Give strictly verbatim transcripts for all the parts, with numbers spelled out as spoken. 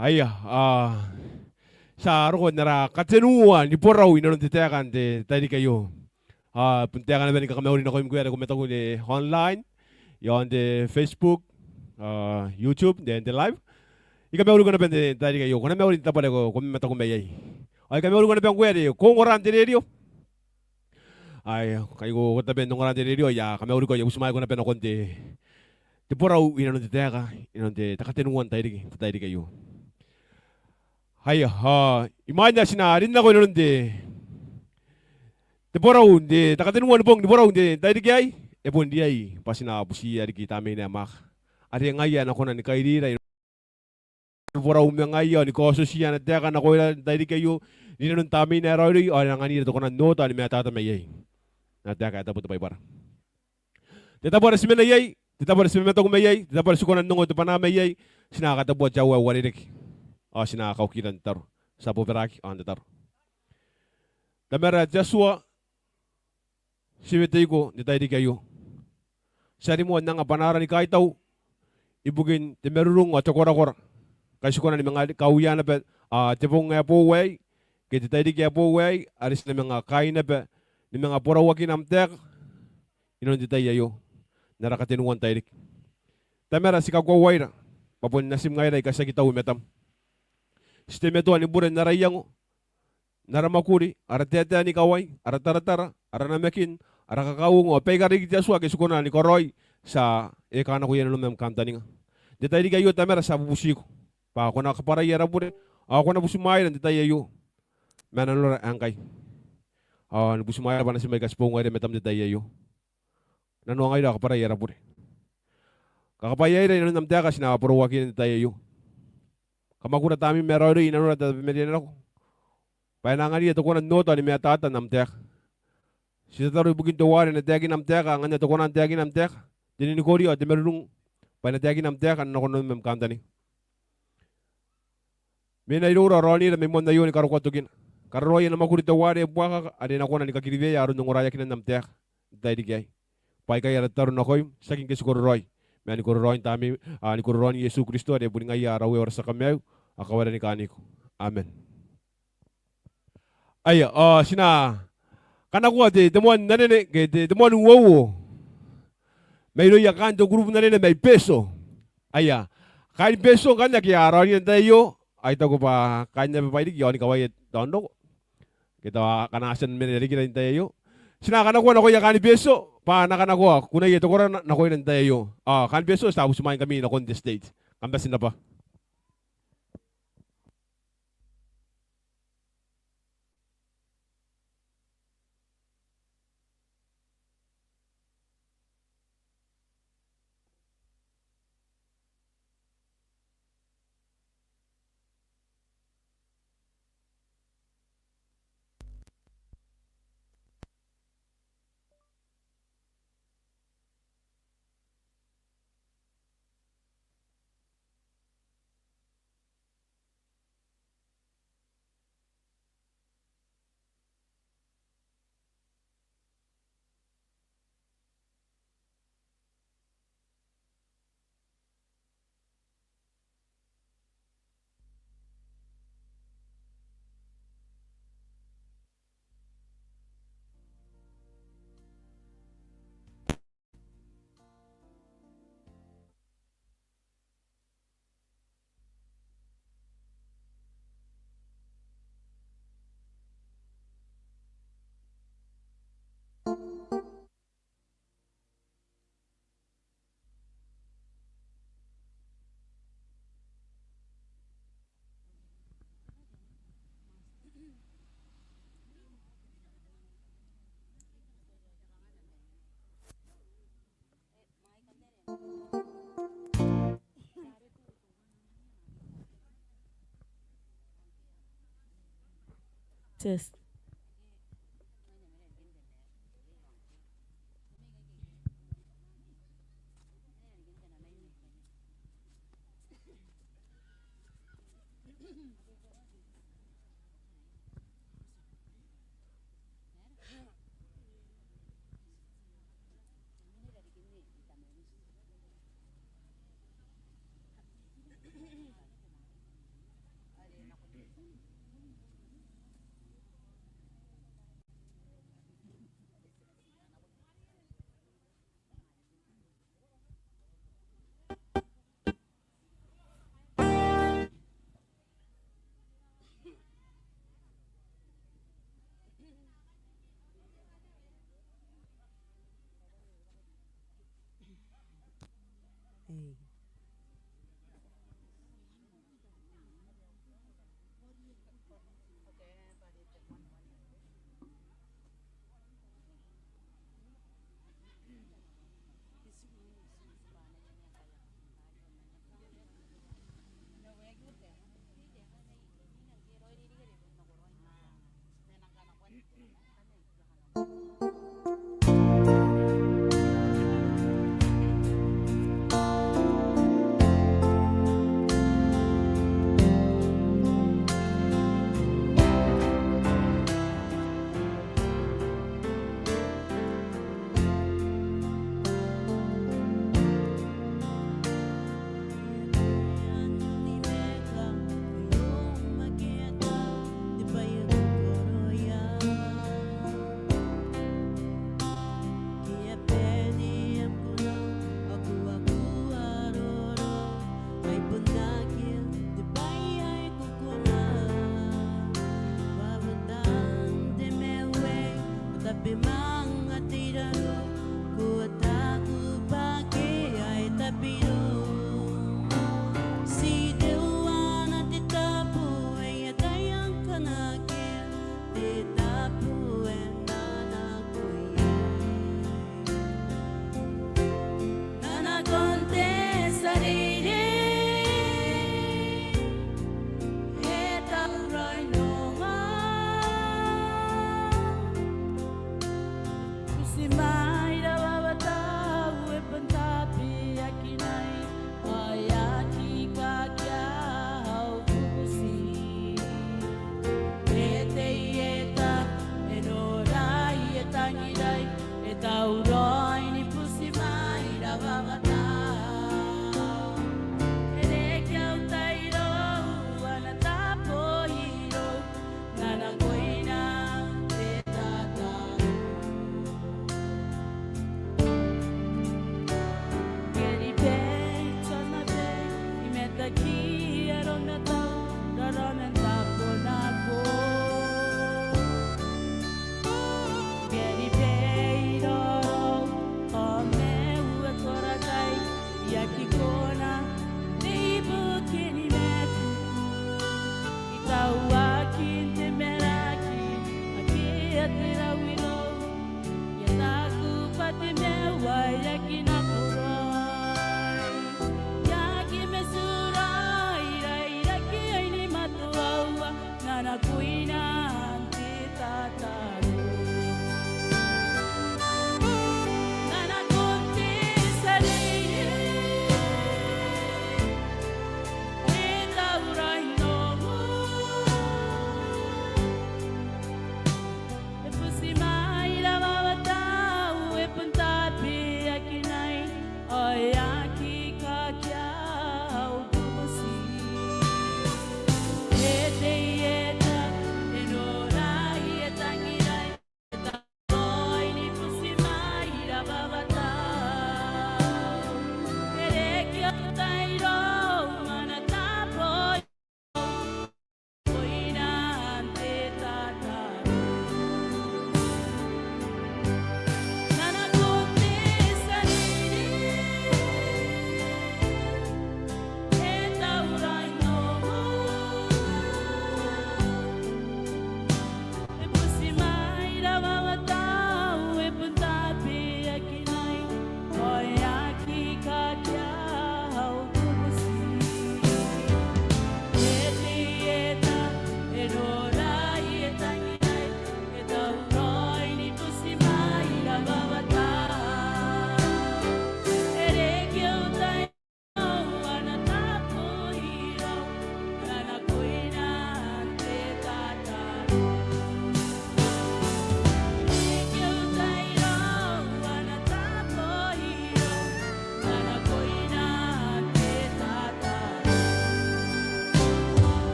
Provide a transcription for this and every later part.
Aia, a, ti a roko n ara katenua ni borau inanon te taeka n te tairiki aio. A, bon taeka naba ni kamauri nakoim ngkoe are ko mataku n te online, iaon te Facebook, a, YouTube, n te, n te live. I kamauriko naba n te tairiki aio. Ko na mauri n te tabo are ko, ko mataku mai iai. Ao I kamauriko naba ngkoe are ko ongora n te rerio. Ai, kai ko, ko tabe n ongora n te rerio, I a kamauriko, I a butimwaeko naba nakon te, te borau inanon te taeka, inanon te, te katenua n tairiki, te tairiki aio. Aia, a, imwain ae ti na rin nako inanon te, te borau, te, te katenua ni bong ni borau n te tairiki aei, e bon riai bwa ti na butiia riki Tamnein ae Mwaaka, are ngaia ae na kona ni kairira inanon borau ma ngaia, ao ni kaotiotia ana taeka nakoira n te tairiki aio, rinanon Tamnein ae Raoiroi, ao e na anganira te kona n oota ao ni mataata mai iai. Ana taeka ae tabu te Baibara. Te tabo are ti mena iai, te tabo are ti mamataku mai iai, te tabo are ti kona n ongo te bwanaa mai iai, ti na katabua te aua ae uarereke. Ao ti na kaukira n tataro. Ti a bobaraki ao n tataro. Tamara te Atua, ti weteiko n te tairiki aio. Ti a rimoa n anga bwanaara ni kaitau ibukin te marurung ao te korakora. Kai ti kona ni manga kaua naba, a, te bong ae boou aei, ke te tairiki ae boou aei, are ti na manga kaai naba ni manga borauakina am taeka inanon te tai aio, n ara katenua n tairiki. Tamara, ti kakoauaira bwa bon natim ngaira aika ti aki tau i matam. Ti teimatoa ni bure n ara iango, n ara mwakuri, ara taetae ni kawai, ara taratara, ara namakin, ara kakauongo, ao baika riki te Atua ake ti kona ni karaoi, ti a eka nakoia nanom am kantaninga. N te tairiki aio Tamara, ti a bubutiko bwa ko na kabwarai ara bure, ao ko na butimwaeira n te tai aio ma nanora ae ngkai. Ao ni butimwaeira bwa natim aika ti boou ngaira i matam n te tai aio. Nanoangaira ao kabwarai ara bure. Kakabwaiaira inanon am taeka ae ti na borauaki n te tai aio. Kamwakura Tamneim ae Raoiroi i nanora n tabemanira nako, bwa e na anganira te kona n oota ao ni mataata n am taeka. Ti tataro ibukin teuare e na taekina am taeka, ngkana e na te kona n taekina am taeka, te ninikoria ao te marurung, bwa e na taekina am taeka n nako nanom am kantaninga. Mena iroura ao raonira mai moan aio ni karokoa tokina. Kararoai ana mwakuri teuare e buakaka, are e na kona ni kakiriweia aron ongoraeakinan am taeka n te tairiki aei. Bwa aikai ara tataro nakoim, tiaki ngke ti kororaoi, ma ni kororaoin Tamneim, a, ni kororaoin Iesu Kristo, are boni ngaia ara Uea ao ara tia Kamaiu, ao kawaira ni kaaniko. Amen. Aia, ao ti na kanakoa te, te moan anene, ke te, te moan uouo mairouia kaain te kurubu n anene mai Betio. Aia, kaain Betio ngkanne ake a raonira n te tai aio, ao I taku bwa kaain naba Bairiki ao ni kawaia te aonnaba. Ke tao akana a tia ni mena i rarikira n te tai aio. Ti na kanakoa nakoia kaain Betio, bwa a na kanakoa kunaia te koraki nakoira n te tai aio. Ao kaain Betio, ti a butimwaingkami nakon te stage. Kam bati n rabwa. Test.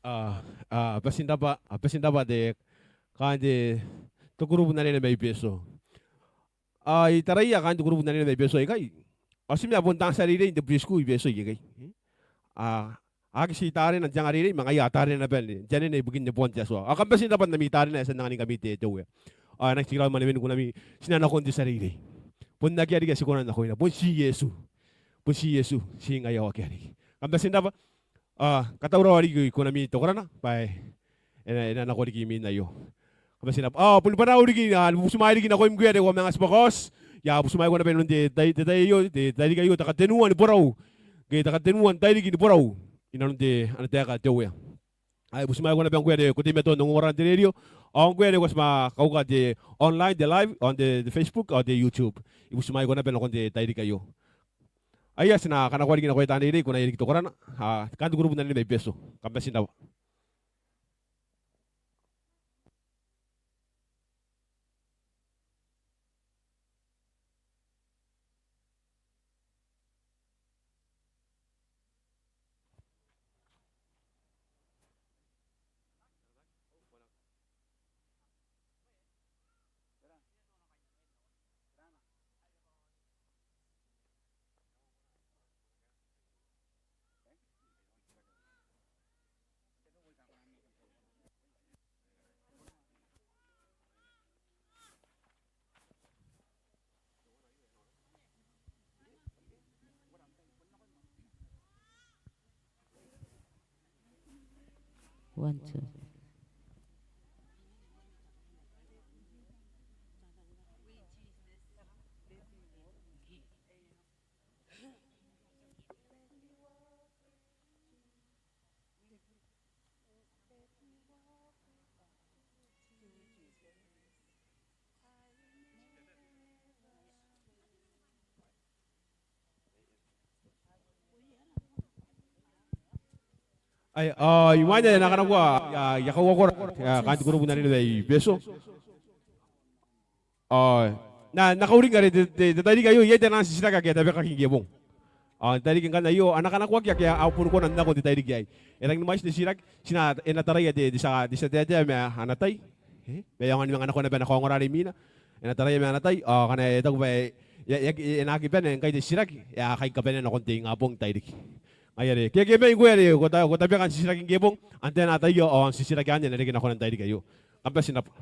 A, a, bati n rabwa, a, bati n rabwa te, kaain te, te group n anene mai Betio. A, I taraia kaain te group n anene mai Betio aikai, ao ti mena bon taan tia reirei n te preschool i Betio aikai. A, a aki ti tarena n te anga reirei, ma ngaia a tarena naba n te anene ibukin neboan te Atua. Ao kam bati n rabwa n ami tarena ae ti a anganingkami te, te Uea. Ao e nang tikiraoi manewenikun ami, ti na nakon te tia reirei. Bon akea riki ae ti kona n nakoina. Bon ti Iesu. Bon ti Iesu, ti ngaia ao akea riki. Kam bati n rabwa. A, katauraoa riki konami te korana bwa e na, e na nako riki imwin aio. Kam bati n rabwa. A, boni bwanau riki, a, ni butimwaai riki nakoim ngkoe are ko a manga tibwa kaoti. I a butimwaeko naba inanon te tai, te tai aio, te tairiki aio, te katenua ni borau. Ke te katenua n tairiki ni borau inanon te, ana taeka te Uea. Ai butimwaeko naba ngkoe are ko teimatoa n ongora n te rerio, ao ngkoe are ko a tia ni kauka te online, te live, on the, the Facebook, ao te YouTube. I butimwaeko naba nakon te tairiki aio. Aia, ti na kanakoa riki nakoia taan reirei, ko na iriki te korana. A, kaain te kurubu n anene mai Betio. Kam bati n rabwa. One, two. Ai, a, imwain ae e na kanakoa, a, I a kauakora, a, kaain te kurubu n anene mai Betio. Ao N na, N na kauring are te, te, te tairiki aio iai taian titiraki ake a tabekaki ngke bong. Ao te tairiki ngkanne aio a na kanakoaki ake a boni kona n nako n te tairiki aei. E rangi ni mwaiti te titiraki, ti na, e na taraia te, te tia, te tia taetae ma ana tai. E? Ma e aonga ni manga nako naba ana kaongora are imwina. E na taraia ma ana tai, ao ngkana e taku bwa e, e, e, e na aki bane ngkai te titiraki, e a kai kabanea nakon te ingabong n tairiki. Ngaia are, ke, ke mai ngkoe are ko ta, ko tabeka n titiraki ngke bong, antai ae na ataia, ao titiraki anne e na reke nakon te tairiki aio. Kam bati n rabwa.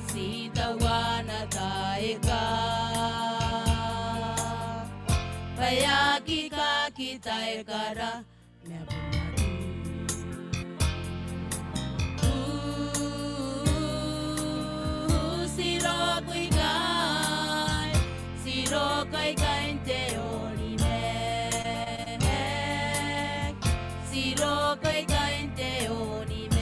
Ti tauana taeka bwa e aki kaki taekara ma bunatu. Ti roko ikai, ti roko ikai n te Onimek, ti roko ikai n te Onimek.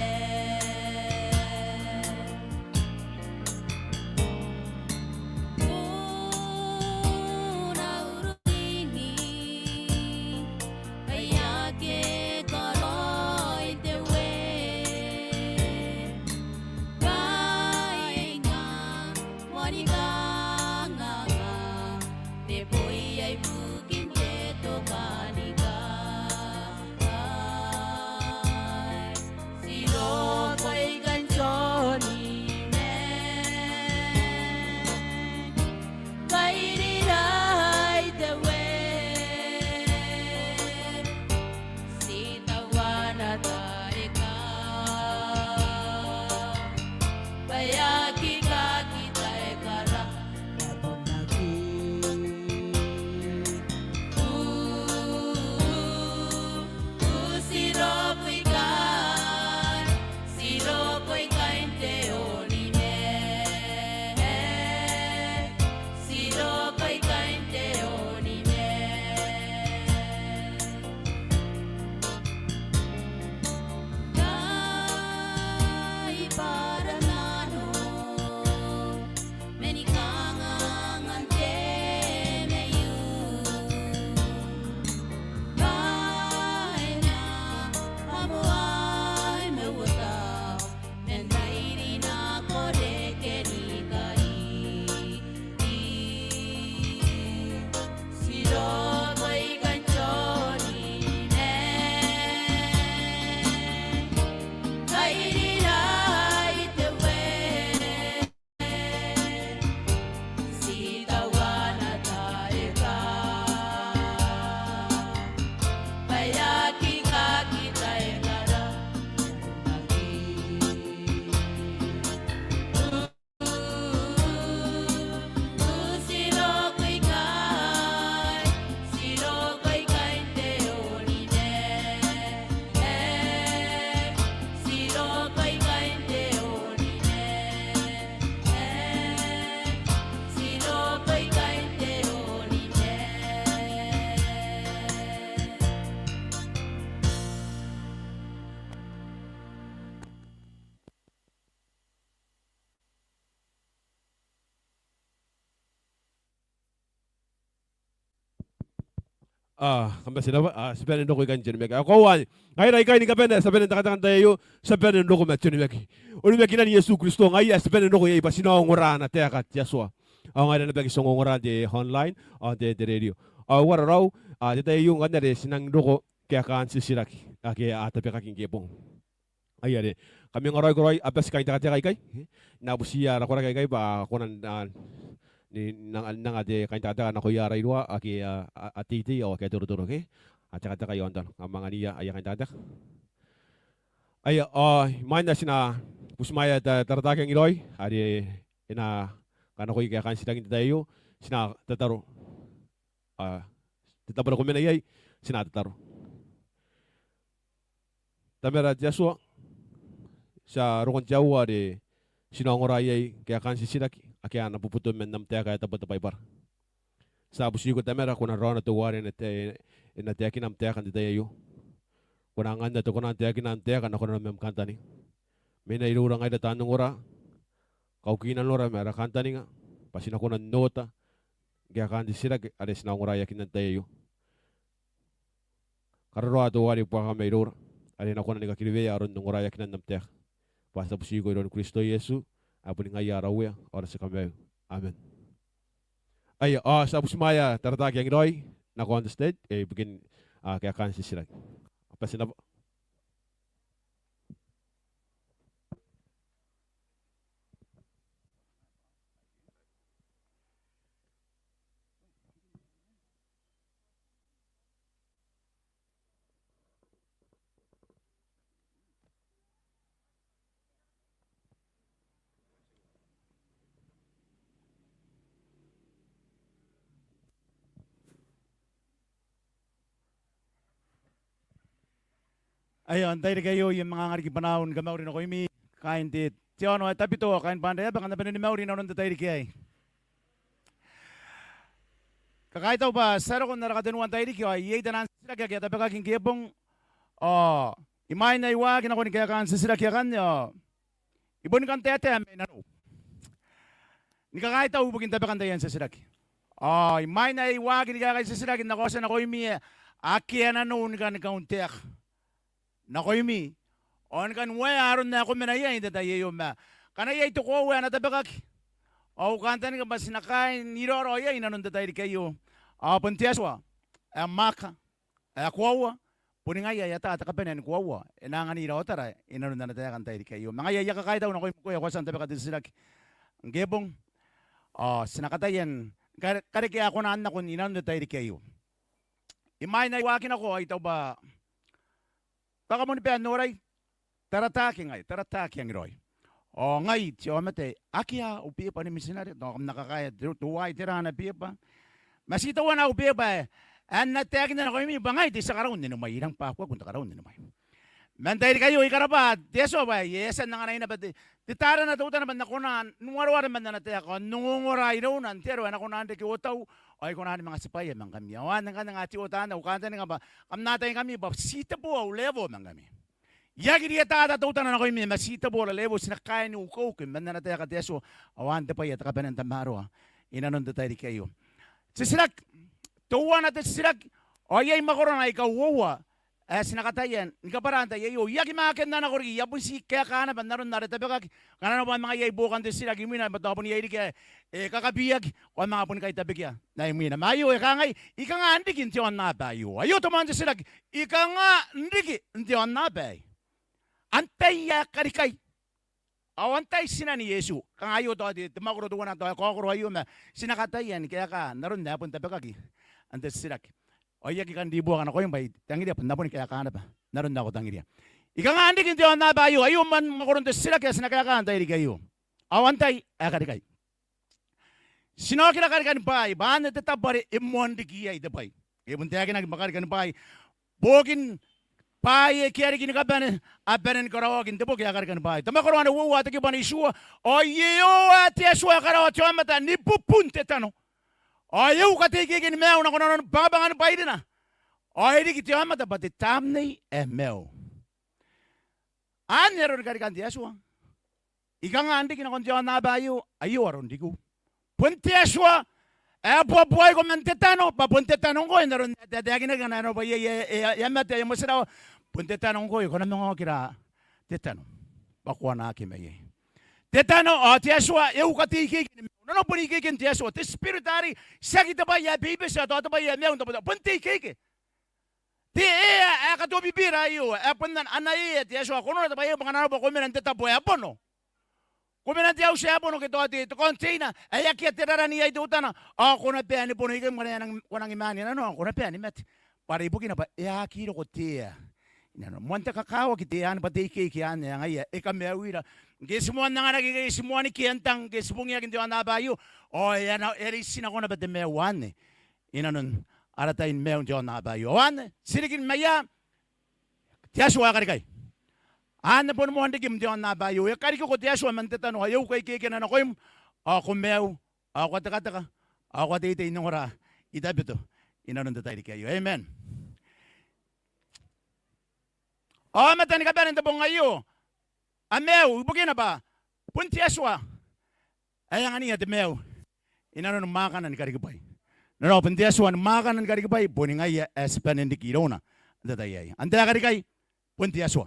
A, kam bati n rabwa, a, ti bane n roko ikai n te onimaki. A, koaua, ngaira ikai ni kabane, ti a bane n tekateka n te tai aio, ti a bane n roko ma te onimaki. Onimakinan Iesu Kristo, ngaia ae ti bane n roko iai bwa ti na ongora ana taeka te Atua. Ao ngaira naba ake ti ongongora n te online, ao n te, te radio. Ao uara raou, a, te tai aio ngkanne are ti nang roko kaekaan titiraki ake a tabekaki ngke bong. Ai are, kam anga raoi koroi, a bati kaintekateka ikai. E na butiia ara koraki aikai bwa a kona n, a, n, n anga, n anga te kaintekateka nakoia ara iruwa ake a, a, a teitei ao ake a torotoro, ke? A tekateka i aontano. Kam anganiia aia kaintekateka. Aia, ao imwain ae ti na butimwaea ta-, taratakiangi raoi, are e na kanakoi kaekaan titiraki n te tai aio, ti na tataro. A, te tabo are ko mena iai, ti na tataro. Tamara te Atua, ti a roko n te aoa are ti na ongora iai kaekaan titiraki ake a na boboto man am taeka ae tabu te Baibara. Ti a butiko Tamara ko na raona teuare e na tae-, e na taekina am taeka n te tai aio. Ko na anganna te kona n taekina am taeka nakoina ma am kantaninga. Mena iroura ngaira taan ongora, kauki nanora ma ara kantaninga, bwa ti na kona n oota kaekaan titiraki are ti na ongoraeakinna n te tai aio. Kararoa teuare buakaka mairoura, are e na kona ni kakiriwea aron ongoraeakinan am taeka. Bwa ti a butiko iroun Kristo Iesu, ae boni ngaia ara Uea ao ara tia Kamaiu. Amen. Aia, ao ti a butimwaea taratakiangi raoi nako on the stage, e, ibukin, a, kaekaan titiraki. A bati n rabwa. Aia, n tairiki aio I a manga anga riki bwanaau ni kamauri nakoimi kaain te, te aono ae Tabiteuea ao kaain Banraeaba, kam na bane ni mauri inanon te tairiki aei. Kakaitau bwa ti a roko n ara katenua n tairiki ao iai taian titiraki ake a tabekaki ngke bong. Ao imwain ae I waaki nakon kaekaan titiraki akanne ao I boni kan taetae mai nanou ni kakaitau ibukin tabekan taian titiraki. Ao imwain ae I waaki ni kaekai titiraki n na kaotia nakoimi ake a nanou ni kan kauntaeka nakoimi ao ni kan waea aron ae ko mena iai n te tai aio, ma ngkana iai te koaua ae na tabekaki ao au kantaninga bwa ti na kaai n iraorao iai inanon te tairiki aio. Ao bon te Atua ae mwaaka, ae koaua, boni ngaia ae ataa te kabanea ni koaua, e na anganira otara inanon ana taeka n tairiki aio. Ma ngaia I a kakaitau nakoimi ngkoe ae ko a tia n tabeka te titiraki ngke bong, ao ti na kataia ni kare-, karekea konaan nako inanon te tairiki aio. Imwain ae I waaki nako ao I taku bwa bwa kam na bane n norai, taratakiangi, taratakiangi raoi. Ao ngai te aomata ae akea au beeba ni mitinare, tao kam na kakaea te, teuaei tera ana beeba. Ma ti teuana au beeba ae, ae N na taekinna nakoimi bwa ngai te tia karaun ni mwai, I rang bwa kuakun te karaun ni mwai. Ma n tairiki aio I karabwa te Atua bwa e a tia n anganai naba te, te tarana teutana bwa N na kona n wareware man ana taeka ao n ongongora irouna n te aro ae e na kona n reke otau ao I kona ni manga tibwaia ma ngkami. Ao anne ngkanne nga te oota anne au kantaninga bwa kam na ataingkami bwa ti tebo au level ma ngkami. I aki rietata teutana nakoimi ma ti tebo ara level, ti na kaai ni ukeuke man ana taeka te Atua. Ao anne te bwai ae te kabanea n tamaroa inanon te tairiki aio. Titiraki, teuana te titiraki, ao iai mwakorona aika uoua ae ti na kataia ni kabwara n te tai aio. I aki makenna nako riki, I a bon ti kaeka naba n aron are tabekaki. Ngkana arona bwa a manga iai buokan te titiraki imwina bwa tao bon iai riki ae e kakabiaki, ko a manga boni kaitabekia naba imwina. Ma aio e kangai: I kanga n riki n te aonnaba aio? Aio te moan te titiraki: I kanga n riki n te aonnaba aei? Antai ae karikai? Ao antai tinan Iesu? Kanga aio tao te, te mwakoro teuana tao ae kaokoro aio, ma ti na kataia ni kaeka n aron ae bon tabekaki n te titiraki. Ao I aki kan ribuaka nakoim bwa I tangiria bwa N na boni kaeka naba n aron ae ko tangiria. I kanga n riki n te aonnaba aio? Aio man mwakoron te titiraki ae ti na kaeka n tairiki aio. Ao antai ae karikai? Ti na okira karikani bwaai, bwa anne te tabo are e moan riki iai te bwai. E bon taekinaki bwa karikani bwaai, bukin bwaai ake a riki ni kabane a bane ni karaoaki n te boki ae karikani bwaai. Te mwakoro ae uoua, te kibu ae itiua: Ao Iehova te Atua ae karaoa te aomata ni bubun te tano, ao e uka te ikeike ni maiu nako nanon bwangabwangan bwairina, ao e riki te aomata bwa te tamnei ae maiu. Anne aron karikan te Atua. I kanga n riki nakon te aonnaba aio? Aio aron rikiu. Bon te Atua ae buabuaiko man te tano, bwa bon te tano ngkoe, n aron ae e taekinaki ngkana e nako bwa iai ae e a mate ae e motirawa, bon te tano ngkoe, ko na manga okira te tano bwa ko a na aki mai iai. Te tano ao te Atua e uka te ikeike ni maiu. Nanona boni ikeiken te Atua, te Spirit arei, tiaki te bwai ae beibeti ao tao te bwai ae maiu n tabotabotaku, bon te ikeike. Te ea ae katobibira aio, ae bon ana ea te Atua. Ko nora te bwai aio bwa ngkana arona bwa ko mena n te tabo ae bono, ko mena n te auti ae bono ke tao te, te container ae akea te raran iai teutana, ao ko na bae ni bono ikekei ngkana ko a nangi maan inanoa, ko na bae ni mate. Bwa are ibukina bwa e a aki roko te ea inanoa. Moan te kakawaki te ea anne bwa te ikeike anne ae ngaia e kamaiuira. Ngke ti moan anganaki, ngke ti moan keantang, ngke ti bungiaki n te aonnaba aio, ao e a na, e a reitinako naba te maiu anne inanon ara tai ni maiu n te aonnaba aio. Ao anne, ti riki ni maia, te Atua ae karikai. Anne boni moan rikim n te aonnaba aio. E karikiko te Atua man te tano ao e uka ikeikena nakoim, ao ko maiu, ao ko a tekateka, ao ko a teitei n ongora i Tabito inanon te tairiki aio. Amen. Aomata ni kabane n te bong aio, a maiu ibukina bwa bon te Atua ae angania te maiu inanoni mwaakana ni karikibwai. Nanona bon te Atua ni mwaakana ni karikibwai, boni ngaia ae ti bane n riki irouna n te tai aei. Antai ae karikai? Bon te Atua.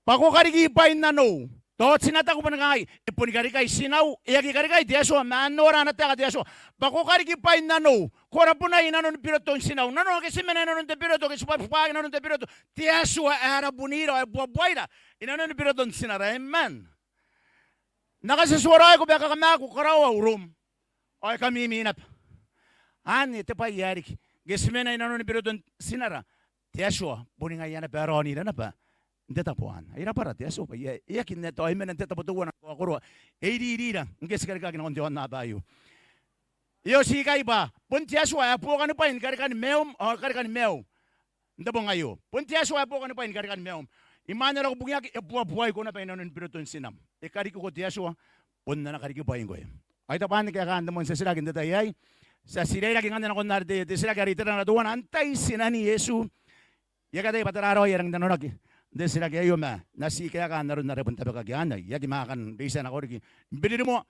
Bwa ko kariki bwain nanou. Tao ti na taku bwa ni kangai, e boni karikai tinau, e aki karikai te Atua, ma a nora ana taeka te Atua. Bwa ko kariki bwain nanou, ko rabunai inanoni biroton tinau. Nanona ngke ti mena inanon te biroto, ngke ti bwabwaki inanon te biroto, te Atua ae rabunira ao e buabuaira inanoni biroton tinara. Amen. N na katituaraoiko bwa e kakamaku, karaoa uroum, ao e kamimi naba. Anne te bwai ae riki. Ngke ti mena inanoni biroton tinara, te Atua boni ngaia naba ae raonira naba n te tabo anne. Ai rabwara te Atua bwa e aki, e aki n ae tao e mena n te tabo teuana ni kaokoroa, e iririra ngke ti karikaki nakon te aonnaba aio. E oti ikai bwa bon te Atua ae buokani bwai ni karikani maium ao karikani maiu n te bong aio. Bon te Atua ae buokani bwai ni karikani maium. I mwain are ko bungiaki, e buabuaiko naba inanoni biroton tinam. E karikiko te Atua, bon ana karikibwai ngkoe. Ai tao bwa anne kaekaan te moan titiraki n te tai aei. Ti a tii rairaki ngkanne nakon are te, te titiraki are iterana teuana, antai tinan Iesu? I aki ataia bwa tera raoi ae rangi n nanonaki n te titiraki aio, ma N na tii kaeka n aron are bon tabekaki anne. I aki manga kan reitia nako riki ni biririmoa,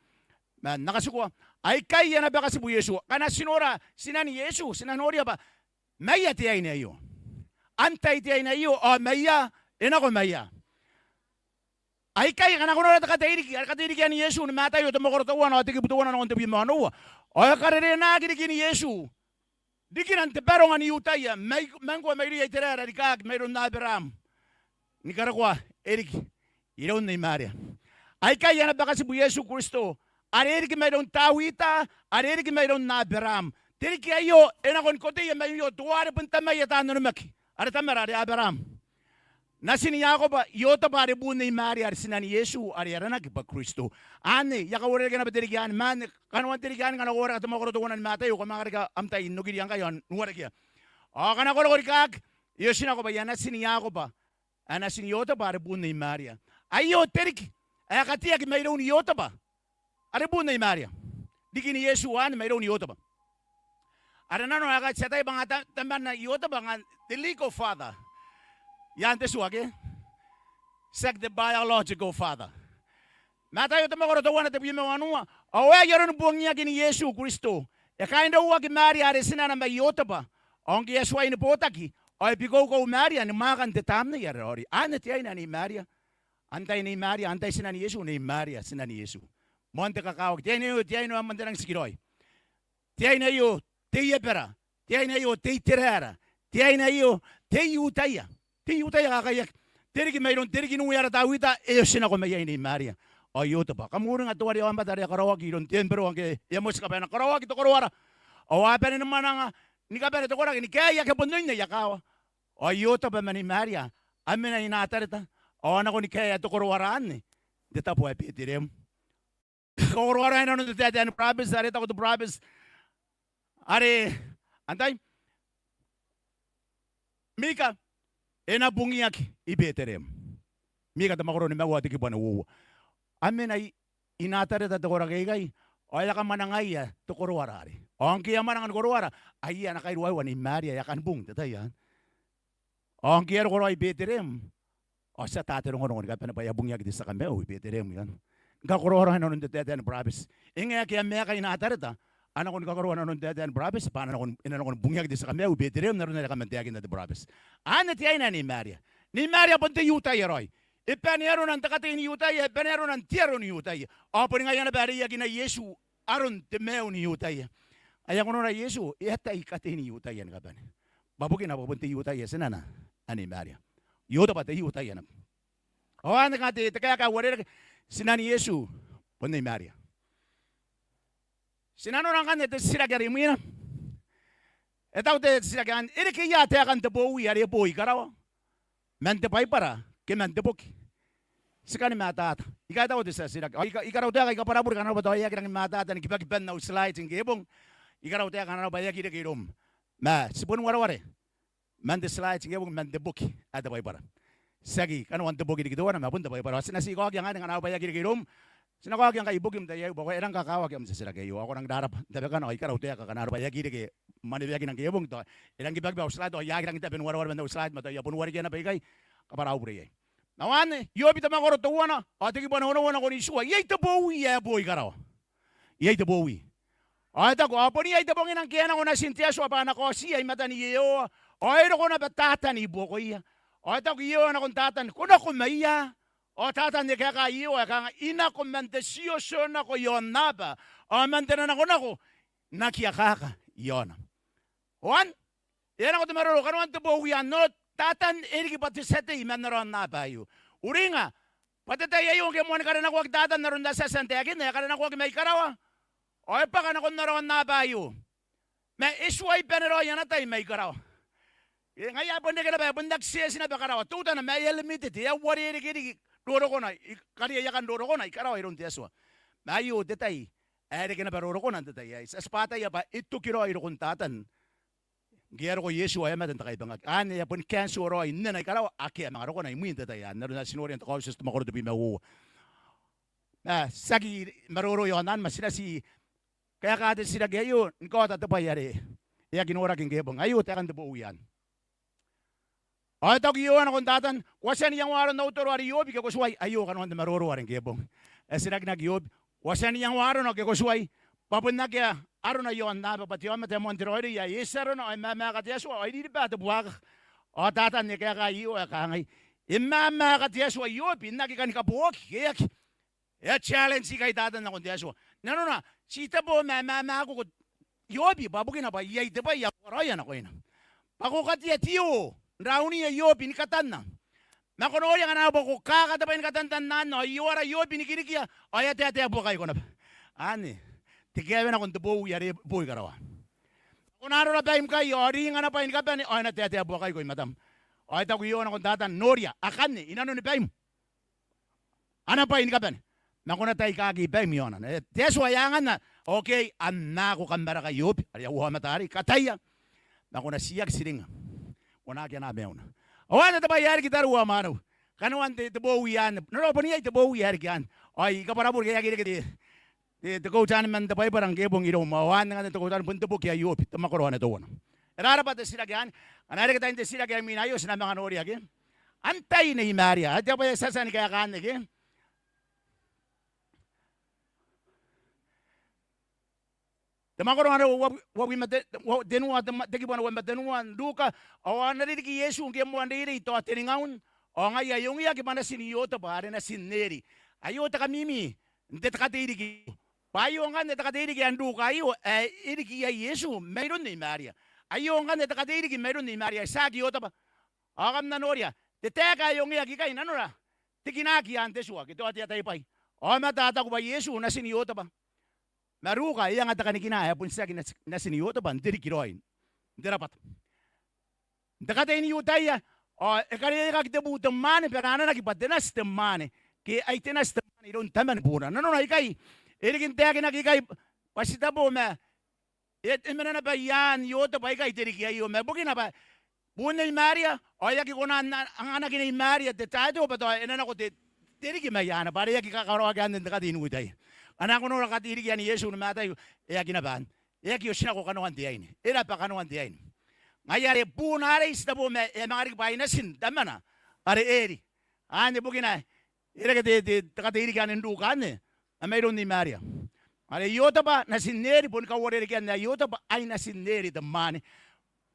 ma N na katikua. Aikai ana bakatibu Iesu. Ngkana ti nora tinan Iesu, ti na noria bwa maia te aine aio. Antai te aine aio, ao maia, e nako maia. Aikai, ngkana ko nora te kateiriki, are kateirikian Iesu ni Mataio te mwakoro teuana ao te kibu teuana nakon tebwi ma onoua. Ao e karerenaaki rikin Iesu rikina n te baronga n I-Iutaia, mai, ma ngkoa mairouia Iteraera rikaaki, mairoun Aberaam ni karokoa e riki iroun Nei Maria. Aikai ana bakatibu Iesu Kristo, are e riki mairoun Tawita, are e riki mairoun Aberaam. Te riki aio e nako ni koteia mai mwioko teuare bon tamaia taan onimaki, are tamara are Aberaam. Natin Iakoba, Iotebwa are buun Nei Maria are tinan Iesu, are aranaki bwa Kristo. Anne, I a kauarerekea naba te riki anne, ma anne kanoan te riki anne, ngkana ko uareka te mwakoro teuana ni Mataio, ko a manga reke am tai n okiria ngkai ao n uarekia. Ao ngkana ko roko rikaaki, e oti nako bwa e a natin Iakoba, e a natin Iotebwa are buun Nei Maria. Aio te riki ae kateaki mairoun Iotebwa are buun Nei Maria. Rikin Iesu anne mairoun Iotebwa. Are nanona ae ngkai ti ataia bwa nga ta-, temanna Iotebwa nga the legal father. I aan te tua ke? Tiaki the biological father. Mataio te mwakoro teuana tebwi ma wanua. Ao aei aron bongiakin Iesu Kristo. E kainraoaki Maria are tinana ma Iotebwa. Ao ngke e a tuai ni botaki, ao e bikoukou Maria ni mwaakan te Tamnei are Raoiroi. Anne te aine ae Nei Maria. Antai Nei Maria? Antai tinan Iesu? Nei Maria, tinan Iesu. Moan te kakawaki. Te aine aio, te aine ae moan te rangi n tikiraoi. Te aine aio, te I-Ebera. Te aine aio, te Iteraera. Te aine aio, te I-Iutaia. Te I-Iutaia kakaiaki. Te riki mairoun, te riki n uea ara Tawita, e oti nako mai iai Nei Maria. Ao Iotebwa. Kam uringa teuare aomata are a karaoaki iroun te embero ngke e a motika bwa e na karaoaki te koroara. Ao a bane ni mwananga ni kabane te koraki ni kaea ake bon oin aia kaawa. Ao Iotebwa ma Nei Maria a mena i Natareta, ao a nako ni kaea te koroara anne n te tabo ae Betereem. Koroara inanon te taetae ni burabeti, are taku te burabeti are, antai? Mika, e na bungiaki i Betereem. Mika te mwakoro nimaua ao te kibu ae uoua. A mena i, i Natareta te koraki aikai, ao e a kamwanangaia te koroara arei. Ao ngke e a mwananga ni koroara, ai ana kairua ae Nei Maria, e a kan bung n te tai anne. Ao ngke e a roko raoi i Betereem, ao ti ata te rongorongo ni kabane bwa e a bungiaki te tia kamaiu i Betereem ikanne. Ni kakoroa raoi inanon te taetae ni burabeti. E ngae ngke e a maeka i Natareta, a nako ni kakoroa nanon taetae ni burabeti bwa a na nako ni, e na nako ni bungiaki te tia kamaiu i Betereem n aron are kam a taekinna te burabeti. Anne te aine ae Nei Maria. Nei Maria bon te I-Iutaia raoi. E bane arona n te katei n I-Iutaia, e bane arona n te aro n I-Iutaia. Ao boni ngaia naba are e akina Iesu aron te maiu n I-Iutaia. Ao e a kona nora Iesu, e atai katei n I-Iutaia ni kabane. Bwa bukina bwa bon te I-Iutaia tinana ae Nei Maria. Iotebwa te I-Iutaia naba. Ao anne kanga te, te kaeka ae uarereke, tinan Iesu bon Nei Maria. Ti nanona ngkanne te titiraki are imwina. E taku te titiraki anne, e reke ia taekan te bowi are e bo i karawa man te Baibara ke man te boki? Ti kani mataata. I kaitaua te titiraki. Ao I ka, I karautaeka, I kabwarabure kanga arona bwa tao e aki rangi ni mataata ni kibakiban au slide ngke e bong. I karautaeka kanga arona bwa e aki reke iroum. Ma ti boni wareware man te slide ngke e bong, man te boki ae te Baibara. Tiaki kanoan te boki riki teuana, ma bon te Baibara. Ao ti na ti kaokia ngkanne kanga arona bwa e aki reke iroum. Ti na kaokia ngkai ibukim n te tai aei bwa ko a rang kakawaki am titiraki aio. Ao ko rangi n rabwa n tabekana, ao I karautaeka kanga arona bwa e aki reke mwaneweakina ngke e bong, tao e rangi ni kibakiba au slide, ao I aki rangi n tabe ni wareware man au slide, ma tao I a bon warekia naba ikai, kabwarabure iai. Ao anne, Iobi te mwakoro teuana, ao te kibu ae onoua nakon itiua, iai te bowi ae bo i karawa. Iai te bowi. Ao e taku, ao bon iai te bongina ngke e a nako natin te Atua bwa a na kaotiia i matan Iehova, ao e roko naba Tatan i buakoia. Ao e taku Iehova nakon Tatan, ko nako mai ia? Ao Tatan e kaekaa Iehova ae kangai, I nako man te tiotio nako i aonnaba, ao man te nanakonako n aki akaka i aona. Ao anne, e a nako te maroro, kanoan te bowi anne, ao Tatan e riki bwa te tia tei man ara aonnaba aio. Uringa bwa te tai aio ngke e moa ni karenakoaki Tatan n aron ae ti a tia n taekinna, e karenakoaki mai karawa ao e bwaka nakon ara aonnaba aio. Ma e tuai bane raoi ana tai mai karawa. E, ngaia ae bon reke naba, e bon aki tieti naba karawa. Teutana ma e a limited, e a uarereke riki rorokona, i, kariaiakan rorokona i karawa iroun te Atua. Ma aio te tai ae e reke naba rorokona n te tai aei. Ti a tibwa ataia bwa e toki raoi rokon Tatan ngke e a roko Iesu ao e a mate n te kaibangaki. Anne e a boni cancel raoi nnena i karawa ake a manga rokona imwin te tai anne. N aron ae ti noria n te Kaotioti te mwakoro tebwi ma uoua. Ma ti aki maroro i aon anne, ma ti na ti kaeka te titiraki aio ni kaota te bwai are e aki noraki ngke e bong. Aio taekan te bowi anne. Ao e taku Iehova nakon Tatan, ko a tia n iangoa aron au toro are Iobi ke ko tuai? Aio kanoan te maroro are ngke e bong. E titirakinaki Iobi, ko a tia n iangoa arona ke ko tuai? Bwa bon akea arona i aonnaba, bwa te aomata ae moan te raoiroi ae eti arona, ao e mamaaka te Atua, ao e ririba te buakaka. Ao Tatan e kaekaa Iehova ae kangai, e mamaaka te Atua Iobi n aki kani kabooaki ke e aki? E a challenge ikai Tatan nakon te Atua. Nanona, ti tebo ma e mamaaku Iobi, bwa bukina bwa iai te bwai ae ko karaoia nakoina. Bwa ko katea te oo n raunia Iobi ni katanna. Ma ko noria ngkana bwa ko kaaka te bwai ni katantanna anne, ao I oara Iobi ni kirikia, ao e a taetae buakaiko naba. Anne te kaewe nakon te bowi are e bo i karawa. Ko na arora baim ngkai, ao ring ana bwai ni kabane, ao e na taetae buakaiko i matam. Ao e taku Iehova nakon Tatan, noria, akanne i nanoni baim ana bwai ni kabane, ma ko na taikaki baim i aona. E, te Atua e anganna, okay, anako kam marakai Iobi are e a uoua aomata arei, kataia, ma ko na tiaki tiringnga. Ko na aki anaa maiuna. Ao anne te bwai ae riki tariu ao mwaneu. Kanoan te, te bowi anne. N aron bon iai te bowi ae riki anne. Ao I kabwarabure ngke e aki reke te, te, te quote anne man te Baibara ngke e bong iroum. Ao anne ngkanne te quote anne bon te boki ae Iobi, te mwakoro ae teuana. E rarabwa te titiraki anne. Ngkana e reke tain te titiraki ae imwina aio, ti na manga noria ke antai Nei Maria. Ae te bwai ae ti a tia ni kaeka anne ke te mwakoro ae uabwi, uabwi ma te, ua, tenua, te, te kibu ae uabwi ma tenua n Ruka. Ao a na ririki Iesu ngke e moa n reirei tao teningaun. Ao ngaia e ongeaki bwa natin Iotebwa are natin Eri. Aio te kamimi n te, te kateiriki. Bwa aio ngkanne te kateiriki ae n Ruka aio ae e riki iai Iesu mairoun Nei Maria. Aio ngkanne te kateiriki mairoun Nei Maria, Itiaki, Iotebwa. Ao kam na noria te taeka ae ongeaki ikai, nanona, te kinaki iaan te tua ke tao te ataibwai. Aomata a taku bwa Iesu natin Iotebwa. Ma Ruka e anga te kanikina ae bon tiaki nati, natin Iotebwa n te riki raoi n te rabwata. N te katei n I-Iutaia, ao e kariaiakaki te bu te mwaane bwa e na ananaki bwa te nati te mwaane, ke ai te nati te mwaane iroun taman bura. Nanona ikai e riki n taekinaki ikai bwa ti tebo ma e, e mena naba i aan Iotebwa ikai te riki aio, ma bukina bwa buun Nei Maria, ao e aki kona n anganaki Nei Maria te taetae bwa tao e na nako te, te riki mai aana, bwa are e aki kakaraoaki anne n te katei n I-Iutaia. Ngkana ko nora kateiriki ae Iesu ni Mataio, e aki naba anne. E aki otinako kanoan te aine. E raba kanoan te aine. Ngaia are buuna arei ti tebo ma e a manga riki bwa ai natin tamana are Eri. Anne bukina e reke te, te, te kateiriki anne n Ruka anne ae mairoun Nei Maria. Are Iotebwa, natin Eri, boni kauarerekean ae Iotebwa, ai natin Eri te mwaane.